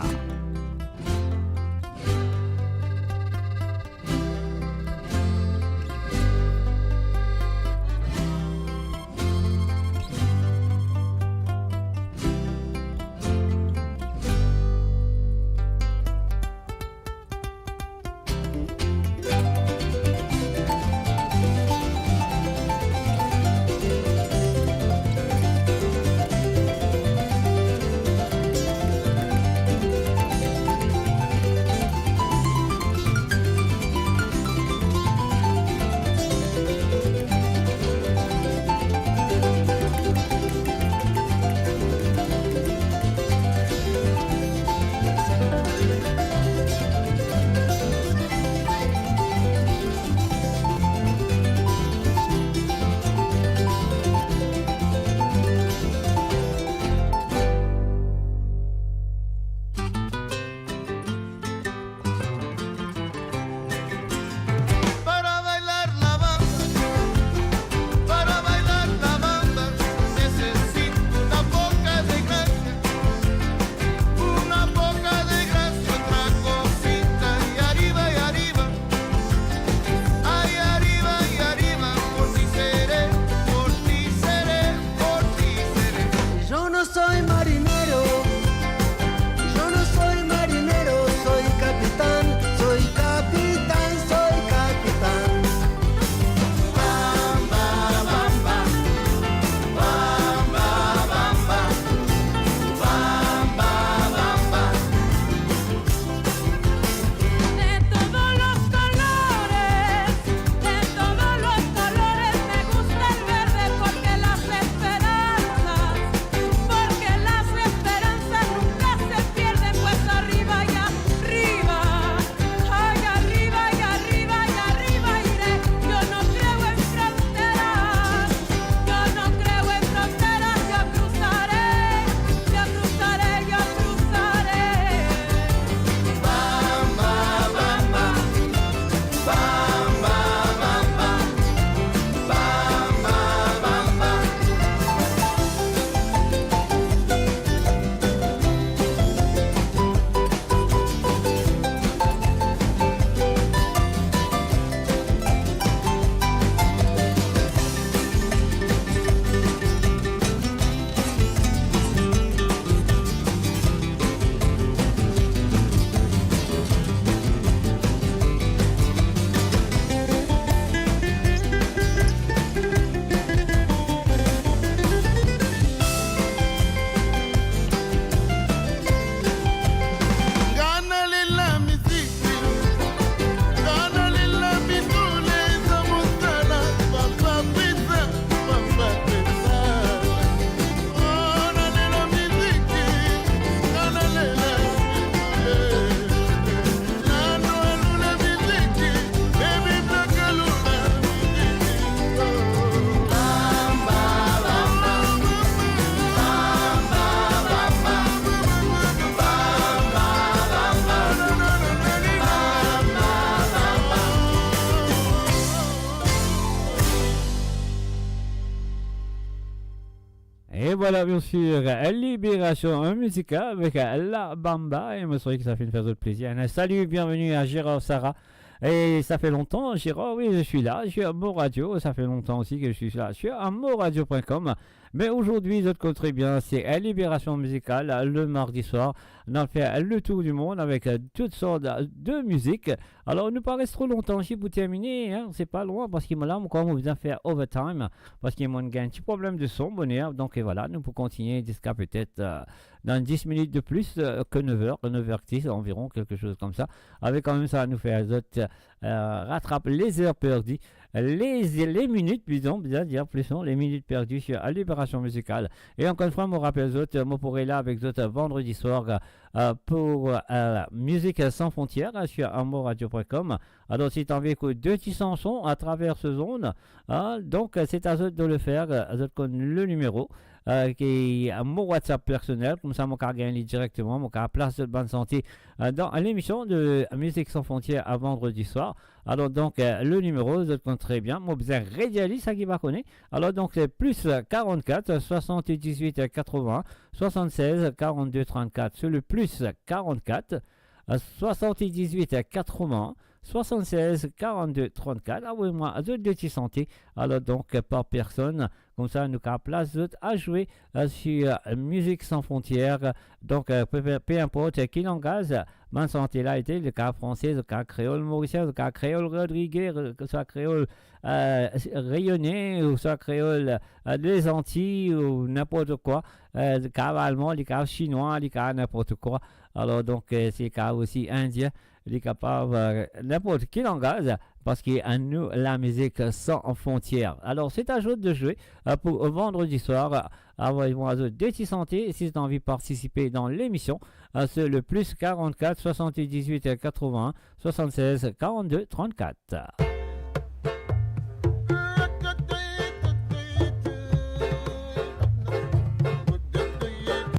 Alors, bien sûr, Libération Musicale avec La Bamba, e mo swete ki sa finn fer zot plezir. Un salut, bienvenue à Gérard Sarah. Et ça fait longtemps, Gérard, oui, je suis là, sur Mo Radio, ça fait longtemps aussi que je suis là, sur amoradio point com. Mais aujourd'hui, zot konn tre bien, c'est Libération Musicale, le mardi soir. On fait le tour du monde avec, euh, toutes sortes de musique. Alors, nou pa res tro lontan isi pou termine, hein, c'est pas loin, parski mo la, mo krwar mo bizin fer overtime, parski mo gagn ti problem de son, boner, donc, et voilà, nou pou kontigne ziska peut-être, euh, dans dix minutes de plus, euh, que neuf heures, neuf heures dix environ, quelque chose comme ça. Avec quand même ça, nou fer zot, euh, rattrap les heures perdues, les, les minutes, disons, bizin dir plis, non, les minutes perdues sur Libération Musicale. E ankor enn fwa, mo rapel zot, mo pou reste la avek zot vandredi soir, euh, pour, euh, Musique Sans Frontières, euh, sur amoradio point com. Alors, si t'as envie d'écouter deux petits chansons à travers ce zone, hein, donc, euh, c'est à zot de le faire, euh, zot konn le numéro, euh, ki, euh, mo WhatsApp personnel, koumsa mo kav gagn li directement, mo kav plas zot bann santi, euh, dans l'émission de Musique Sans Frontières à vendredi soir. Alors donc, euh, le numéro, zot konn tre bien, mo bizin redir li, sa ki pa kone. Alors donc, c'est plus quarante-quatre, soixante-dix-huit, quatre-vingts, soixante-seize, quarante-deux, trente-quatre. C'est le plus quarante-quatre, euh, soixante-dix-huit, quatre-vingts, soixante-seize, quarante-deux, trente-quatre. Avoy mwa zot de ti santi. Alors donc, euh, par personne, koumsa nou kav plas zot a zwe, euh, sur, euh, Musique Sans Frontières. Donc, euh, peu, peu, peu importe ki langaz bann santi la ete, li kav franse, li kav kreol morisien, li kav kreol madrigal, li kav kreol, euh, reyone, ouswa kreol, euh, des Antilles, ou ninport kwa, euh, li kav alman, li kav sinwa, li kav ninport kwa. Alors donc, euh, li kav osi indien, li kapav, euh, ninport ki langaz, parski, euh, nou, la Musique Sans Frontières. Alors, c'est à zot de jouer, euh, pour vendredi soir, euh, avoy mwa zot de ti santi, si zot anvi participer dans l'émission, euh, c'est le plus quarante-quatre, soixante-dix-huit, quatre-vingts, soixante-seize, quarante-deux, trente-quatre.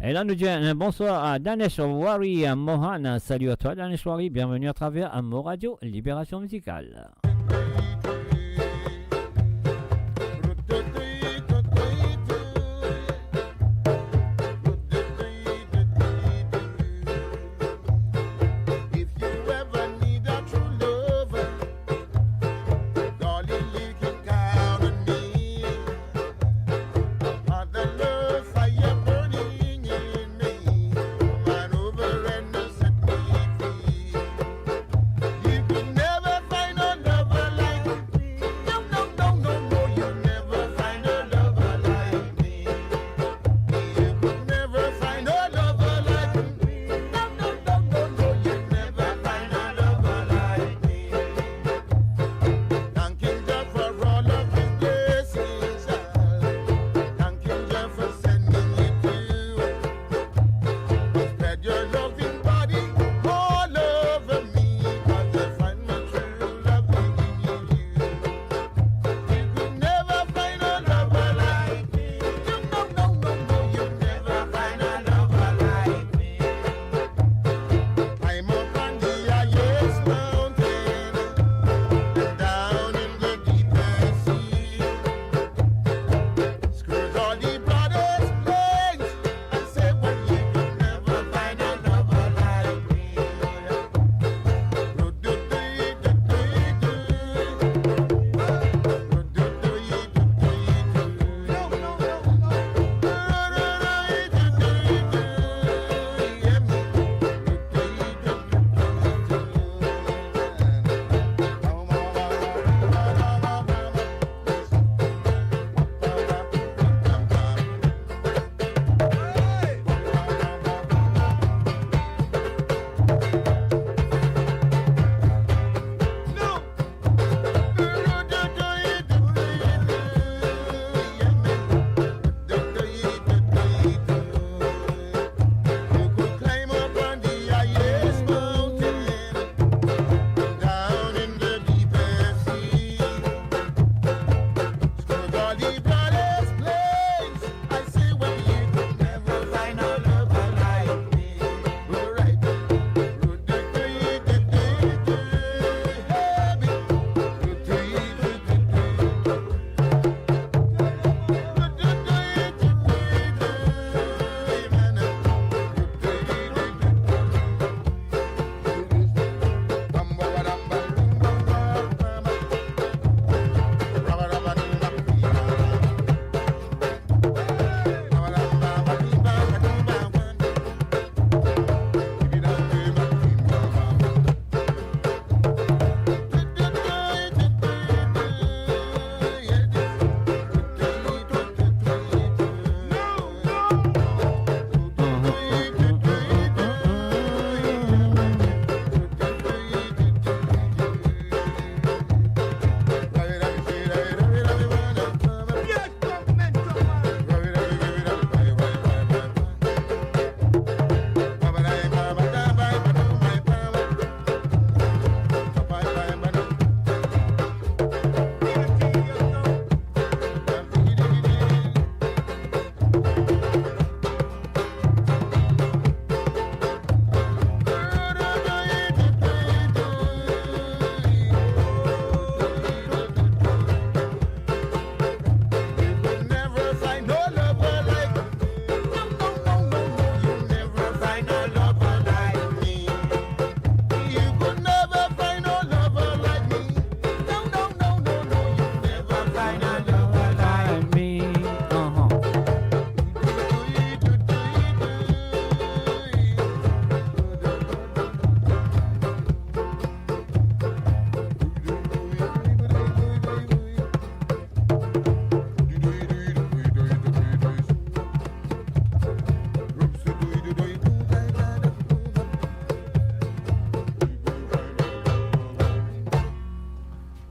Et là, nous disons un bonsoir à Daneshwari Mohan. Salut à toi, Daneshwari. Bienvenue à travers Mo Radio, Libération Musicale. If you ever need a true lover, darling, you can count on me. Got the love fire burning in me. Come on over and set me free. You could never find a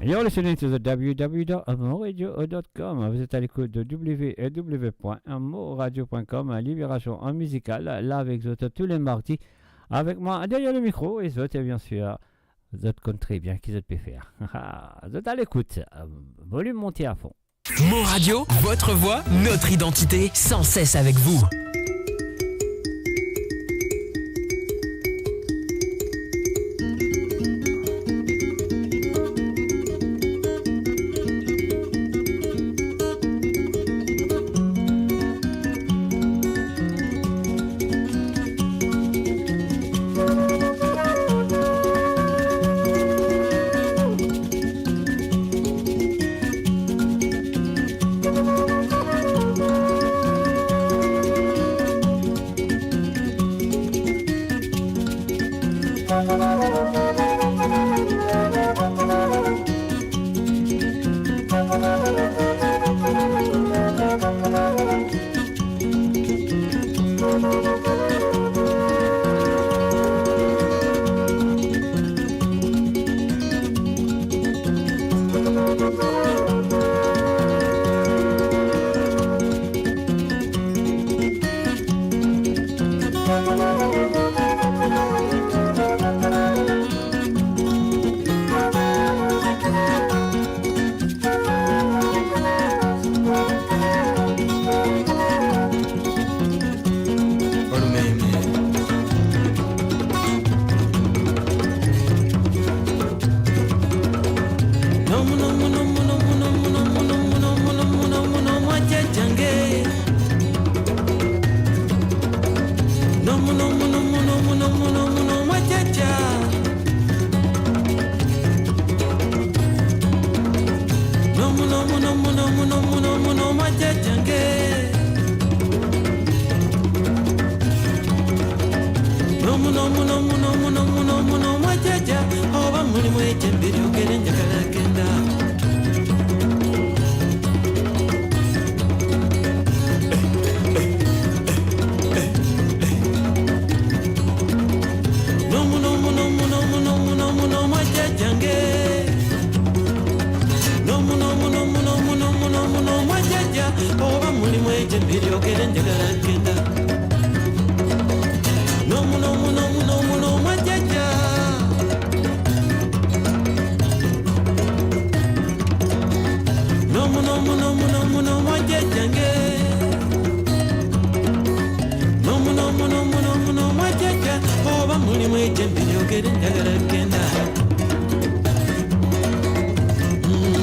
You're listening to the w w w dot moradio dot com. Vous êtes à l'écoute de w w w point moradio point com, Libération en musical, là avec zot tous les mardis. Avec moi, derrière le micro, et zot, et bien sûr, zot konn très bien ki zot pe fer. Zot à l'écoute, euh, volume monté à fond. Mon Radio, votre voix, notre identité, sans cesse avec vous.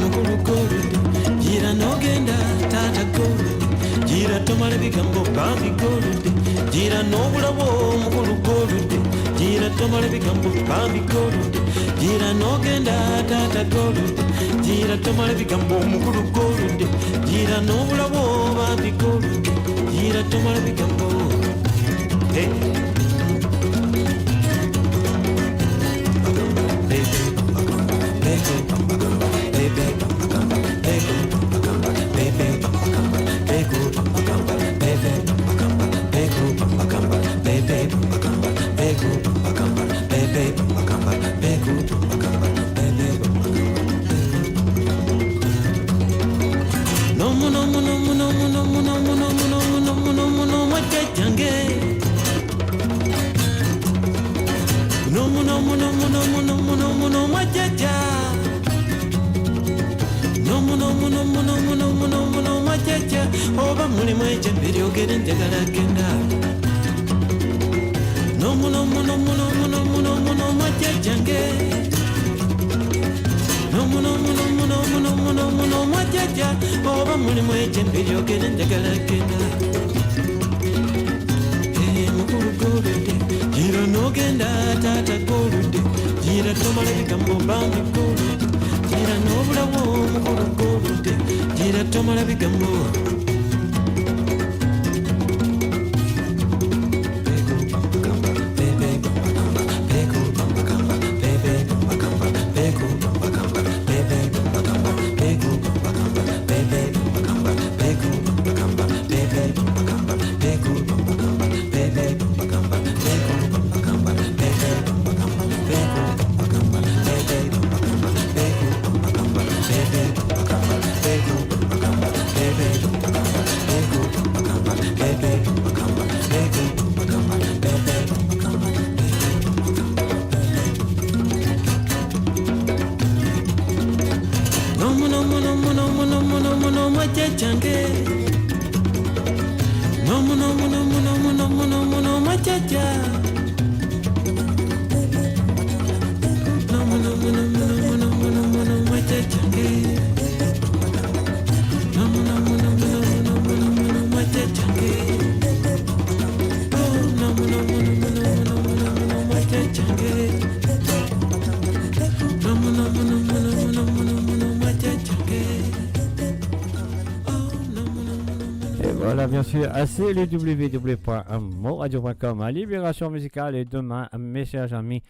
Mukulu Gold, gira nogenda, tata Gold, gira tomala bigambo, bambi Gold, gira nobula wo, mukulu Gold, gira tomala bigambo, bambi Gold, gira nogenda, tata Gold, gira tomala bigambo, mukulu Gold, gira nobula wo, bambi Gold, gira tomala bigambo. Hey. Hey, mukulu Gold, gira nogenda, tata Gold, gira tomala bigambo, bambi Gold, gira nobula wo, mukulu Gold, gira tomala bigambo. Et voilà, bien sûr, c'est le w w w point moradio point com, hein, Libération Musicale. Et demain, mes chers amis,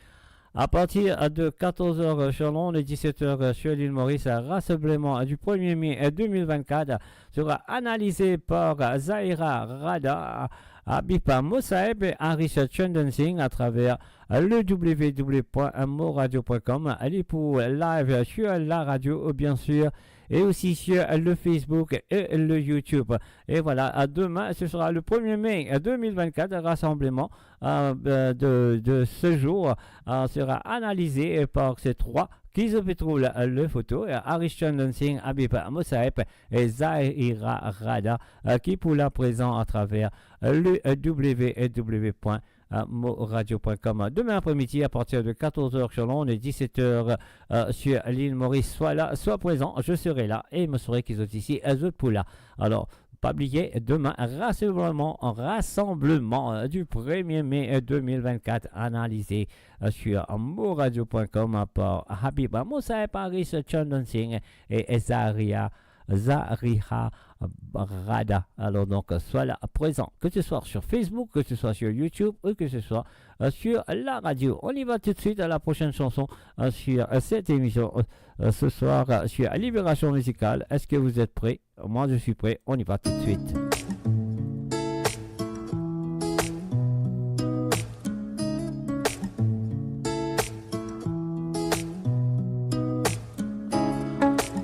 à partir de quatorze heures sur l'onde et dix-sept heures sur l'île Maurice, rassemblement du premier mai deux mille vingt-quatre sera analysé par Zahira Rada, Habib Mosaeb et Harish Chandan Singh à travers le w w w point moradio point com. Allez pour live sur la radio, bien sûr, et aussi sur le Facebook et le YouTube. Et voilà, à demain, ce sera le premier mai deux mille vingt-quatre, rassemblement, euh, de, de ce jour, euh, sera analysé par ces trois qui se retrouvent le photo, euh, Harish Chandan Singh, Habib Mosaeb et Zahira Rada, euh, qui pour la présent à travers le w w w point moradio point com. Demain après-midi, à partir de quatorze heures sur l'onde et dix-sept heures, euh, sur l'île Maurice, soit là, soit présent, je serai là et mo sere ki zot isi, euh, zot pou la. Alors, pas oublier, demain, rassemblement, rassemblement, euh, du premier mai, euh, deux mille vingt-quatre, analysé, euh, sur moradio point com, euh, par Habib Mosaeb, Harish Chandan Singh et, et Zaria Zahira Rada. Alors donc, euh, sois là, présent, que ce soit sur Facebook, que ce soit sur YouTube ou que ce soit, euh, sur la radio. On y va tout de suite à la prochaine chanson, euh, sur, euh, cette émission, euh, euh, ce soir, euh, sur Libération Musicale. Est-ce que vous êtes prêts ? Moi, je suis prêt. On y va tout de suite.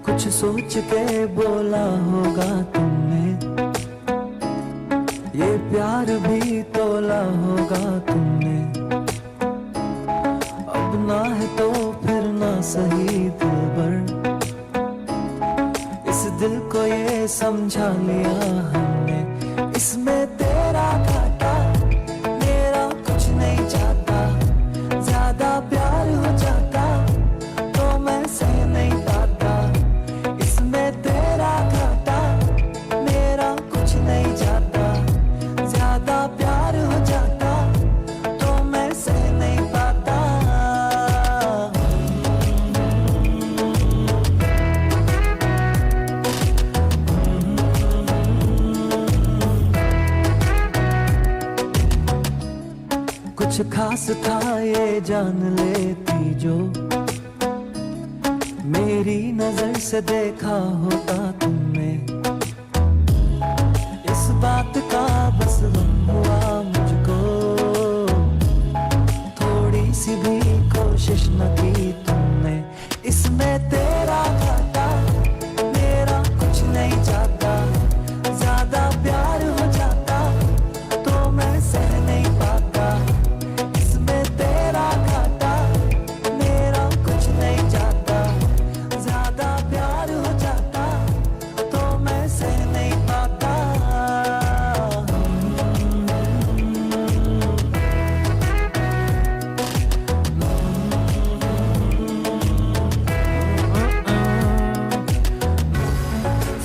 कुछ सोच के बोला होगा तुमने, ये प्यार भी तोला होगा तुमने। अब ना है तो फिर ना सही दिलबर, इस दिल को ये समझा लिया हमने। इसमें तेरा घाटा, मेरा कुछ नहीं जाता, ज्यादा प्यार हो जाता तो मैं सह नहीं पाता। इसमें तेरा घाटा, मेरा कुछ नहीं जाता, ज्यादा प्यार हो जाता तो मैं सह नहीं पाता। कुछ खास था ये जान लेती जो, मेरी नजर से देखा होता तुमने। इस बात का बस गम हुआ मुझको, थोड़ी सी भी कोशिश न की तुमने। इसमें तेरा घाटा, मेरा कुछ नहीं जाता, ज्यादा प्यार हो जाता तो मैं सह नहीं पाता। इसमें तेरा घाटा, मेरा कुछ नहीं जाता, ज्यादा प्यार हो जाता तो मैं सह नहीं पाता।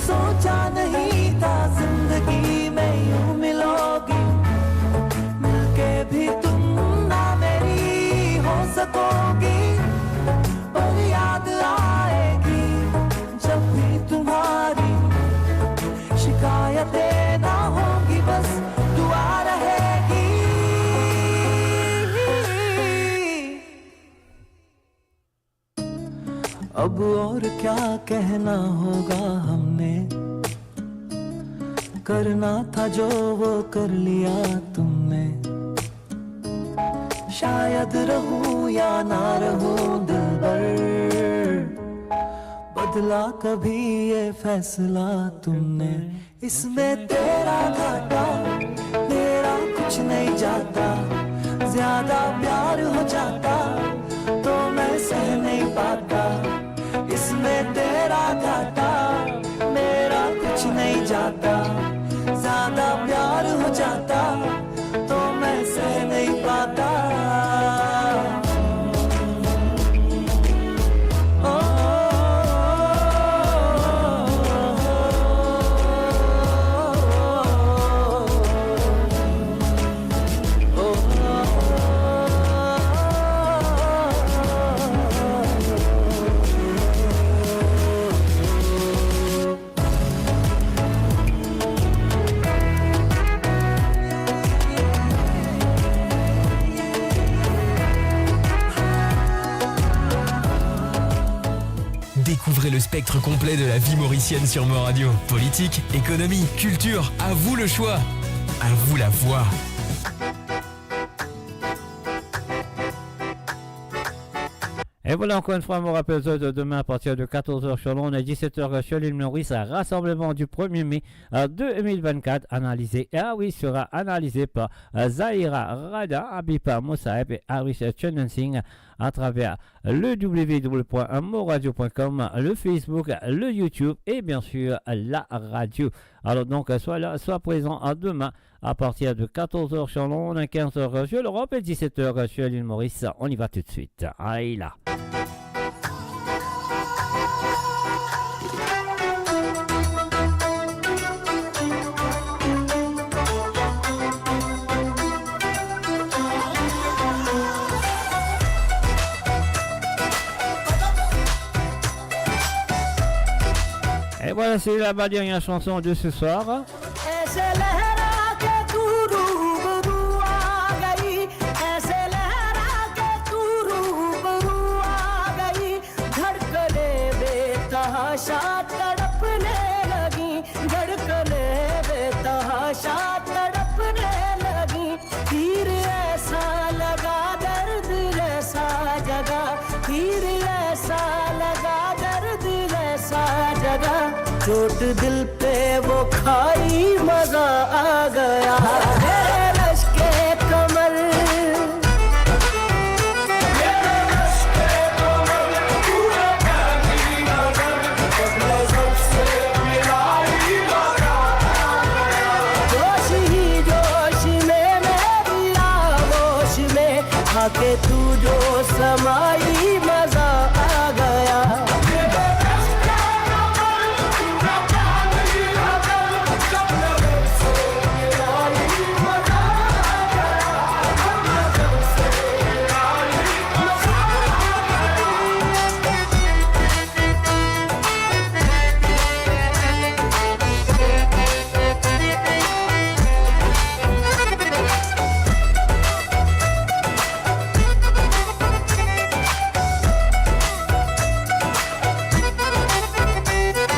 सोचा नहीं था जिंदगी में यूं मिलोगी, मिलके भी तुम ना मेरी हो सकोगी, पर याद आएगी जब भी तुम्हारी, शिकायतें ना होंगी, बस दुआ रहेगी। अब और क्या कहना होगा हमने, करना था जो वो कर लिया तुमने। शायद रहूं या ना रहूं दिलबर, बदला कभी ये फैसला तुमने। इसमें तेरा घाटा, मेरा कुछ नहीं जाता, ज्यादा प्यार हो जाता तो मैं सह नहीं पाता। इसमें तेरा घाटा, मेरा कुछ नहीं जाता, ज्यादा प्यार हो जाता तो मैं सह Spectre complet de la vie mauricienne sur Mo Radio. Politique, économie, culture, à vous le choix. À vous la voix. Et voilà, encore une fois, on vous rappelle de demain à partir de quatorze heures sur l'onde et dix-sept heures sur l'île Maurice, un rassemblement du premier mai, euh, deux mille vingt-quatre, analysé, et ah oui, sera analysé par, euh, Zahira Rada, Habib Moussaeb et Harish Chandran Singh à travers le w w w point moradio point com, le Facebook, le YouTube et bien sûr la radio. Alors donc, euh, soyez là, soyez présents à demain à partir de quatorze heures sur l'onde, quinze heures sur l'Europe et dix-sept heures sur l'île Maurice. On y va tout de suite. Aïe là. Et voilà, c'est la dernière chanson de ce soir. ऐसे लहरा के तू रूबरू आ गई, ऐसे लहरा के तू रूबरू आ गई, धड़कने बेतहाशा तड़पने लगी, धड़कने बेतहाशा तड़पने लगी। तीर ऐसा लगा, दर्द ऐसा जगा, तीर ऐसा लगा, दर्द ऐसा जगा, चोट दिल पे वो खाई, मजा आ गया। मेरे रश्के कमर, मेरे रश्के कमर, तू है पहली नजर, जब नजर से मिलाई, मजा आ गया। जोश ही जोश में, मेरी आगोश में, आके तू जो समाई, मजा आ गया।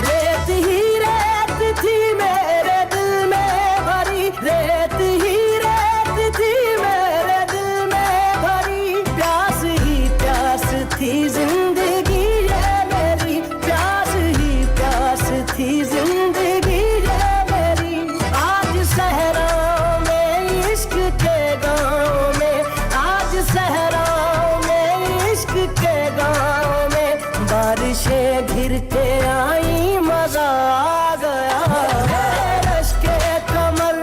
रेत ही रेत थी मेरे दिल में भरी, रेत ही रेत थी मेरे दिल में भरी, प्यास ही प्यास थी जिंदगी ये मेरी, प्यास ही प्यास थी जिंदगी ये मेरी। आज सहराओं में इश्क के गाँव में, आज सहराओं में इश्क के गाँव में, बारिशें घिर के आई, मजा आ गया। मेरे रश्के कमर,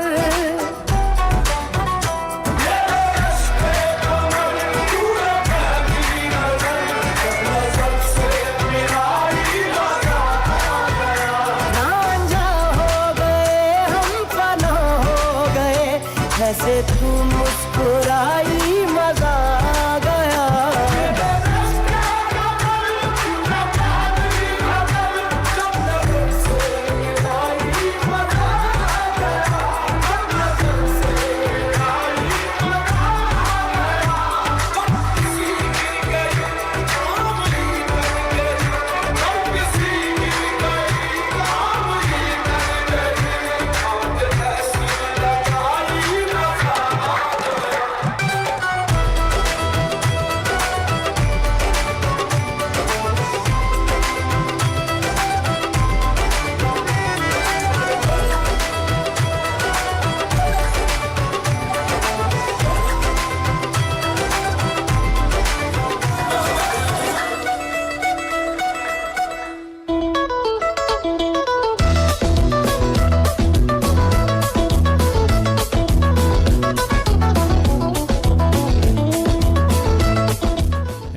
रांझा हो गए हम, फना हो गए, ऐसे तू मुस्कुराई, मजा आ गया।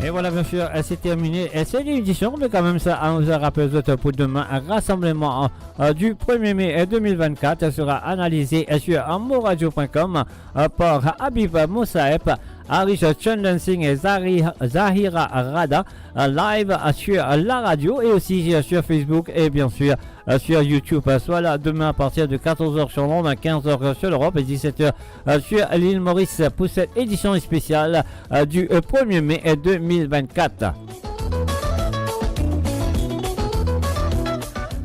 Et voilà, bien sûr, c'est terminé. Et c'est l'édition, mais quand même, ça, on vous a rappelé pour demain, un rassemblement, euh, du premier mai, euh, deux mille vingt-quatre sera analysé, euh, sur, euh, moradio point com, euh, par Habib Moussaeb, Harish Chandran Singh et Zari-, Zahira Rada, euh, live, euh, sur, euh, la radio et aussi, euh, sur Facebook et bien sûr, euh, sur YouTube. Euh, soyez là demain à partir de quatorze heures sur l'onde, à quinze heures sur l'Europe et dix-sept heures, euh, sur l'île Maurice pour cette édition spéciale, euh, du, euh, premier mai, euh, deux mille vingt-quatre.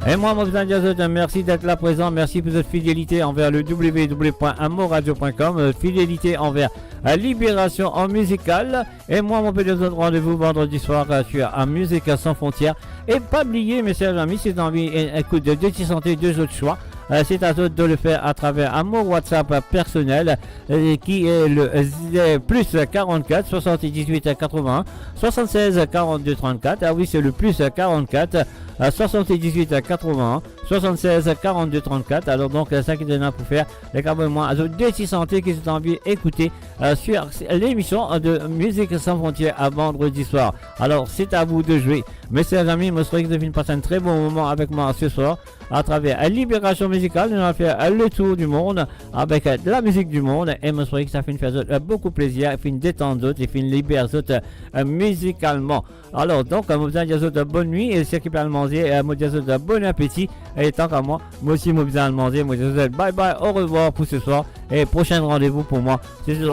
E mwa, mo bizin dir zot mersi d'être là présent. Mersi pou zot fidelite anver le w w w point amoradio point com, euh, fidelite anver, euh, Libération en Musical. E mwa, mo pe donn zot randevou vandredi swar, euh, sur, euh, Musique Sans Frontières. E pa bliye, mes chers amis, si zot anvi, euh, ekout de, de ti sante de zot swa, euh, se a zot de le fer atraver a mo WhatsApp, euh, personel, euh, ki e le, euh, plus quarante-quatre soixante-dix-huit quatre-vingts soixante-seize quarante-deux trente-quatre. Ah oui, c'est le plus quarante-quatre, euh, soixante-dix-huit quatre-vingts soixante-seize quarante-deux trente-quatre. Alor donk, euh, sa ki zot ena pou fer, les gars, mwa, zot de ti sante ki zot anvi ekoute, euh, sur l'émission de Musique Sans Frontières à vendredi soir. Alors, c'est à vous de jouer. Mes chers amis, mo swete ki zot finn pas enn tre bon moman avek mwa se swar atraver, euh, Libération Musicale. Nou al fer, euh, le tour du monde avec, euh, de la musique du monde. E mo swete ki sa finn fer zot, euh, boukou plezir, finn detann zot e finn liber zot, euh, mizikalman. Alor donk, euh, mo bizin dir zot, euh, bonn nwit, e seki pe al manze, euh, mo dir zot, euh, bon apeti. E tanta mwa, mwa osi mo bizin al manze, mo dir zot bye bye, au revoir pour ce soir, e prosin randevou pou mwa, se se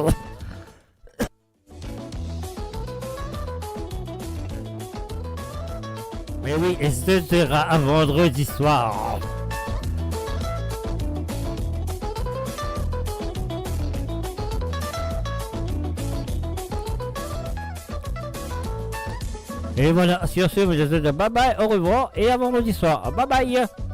Me oui, e se sera à vendredi soir. E vwala, sur ce, mo dir zot bye bye, au revoir, e à vendredi soir. Bye bye.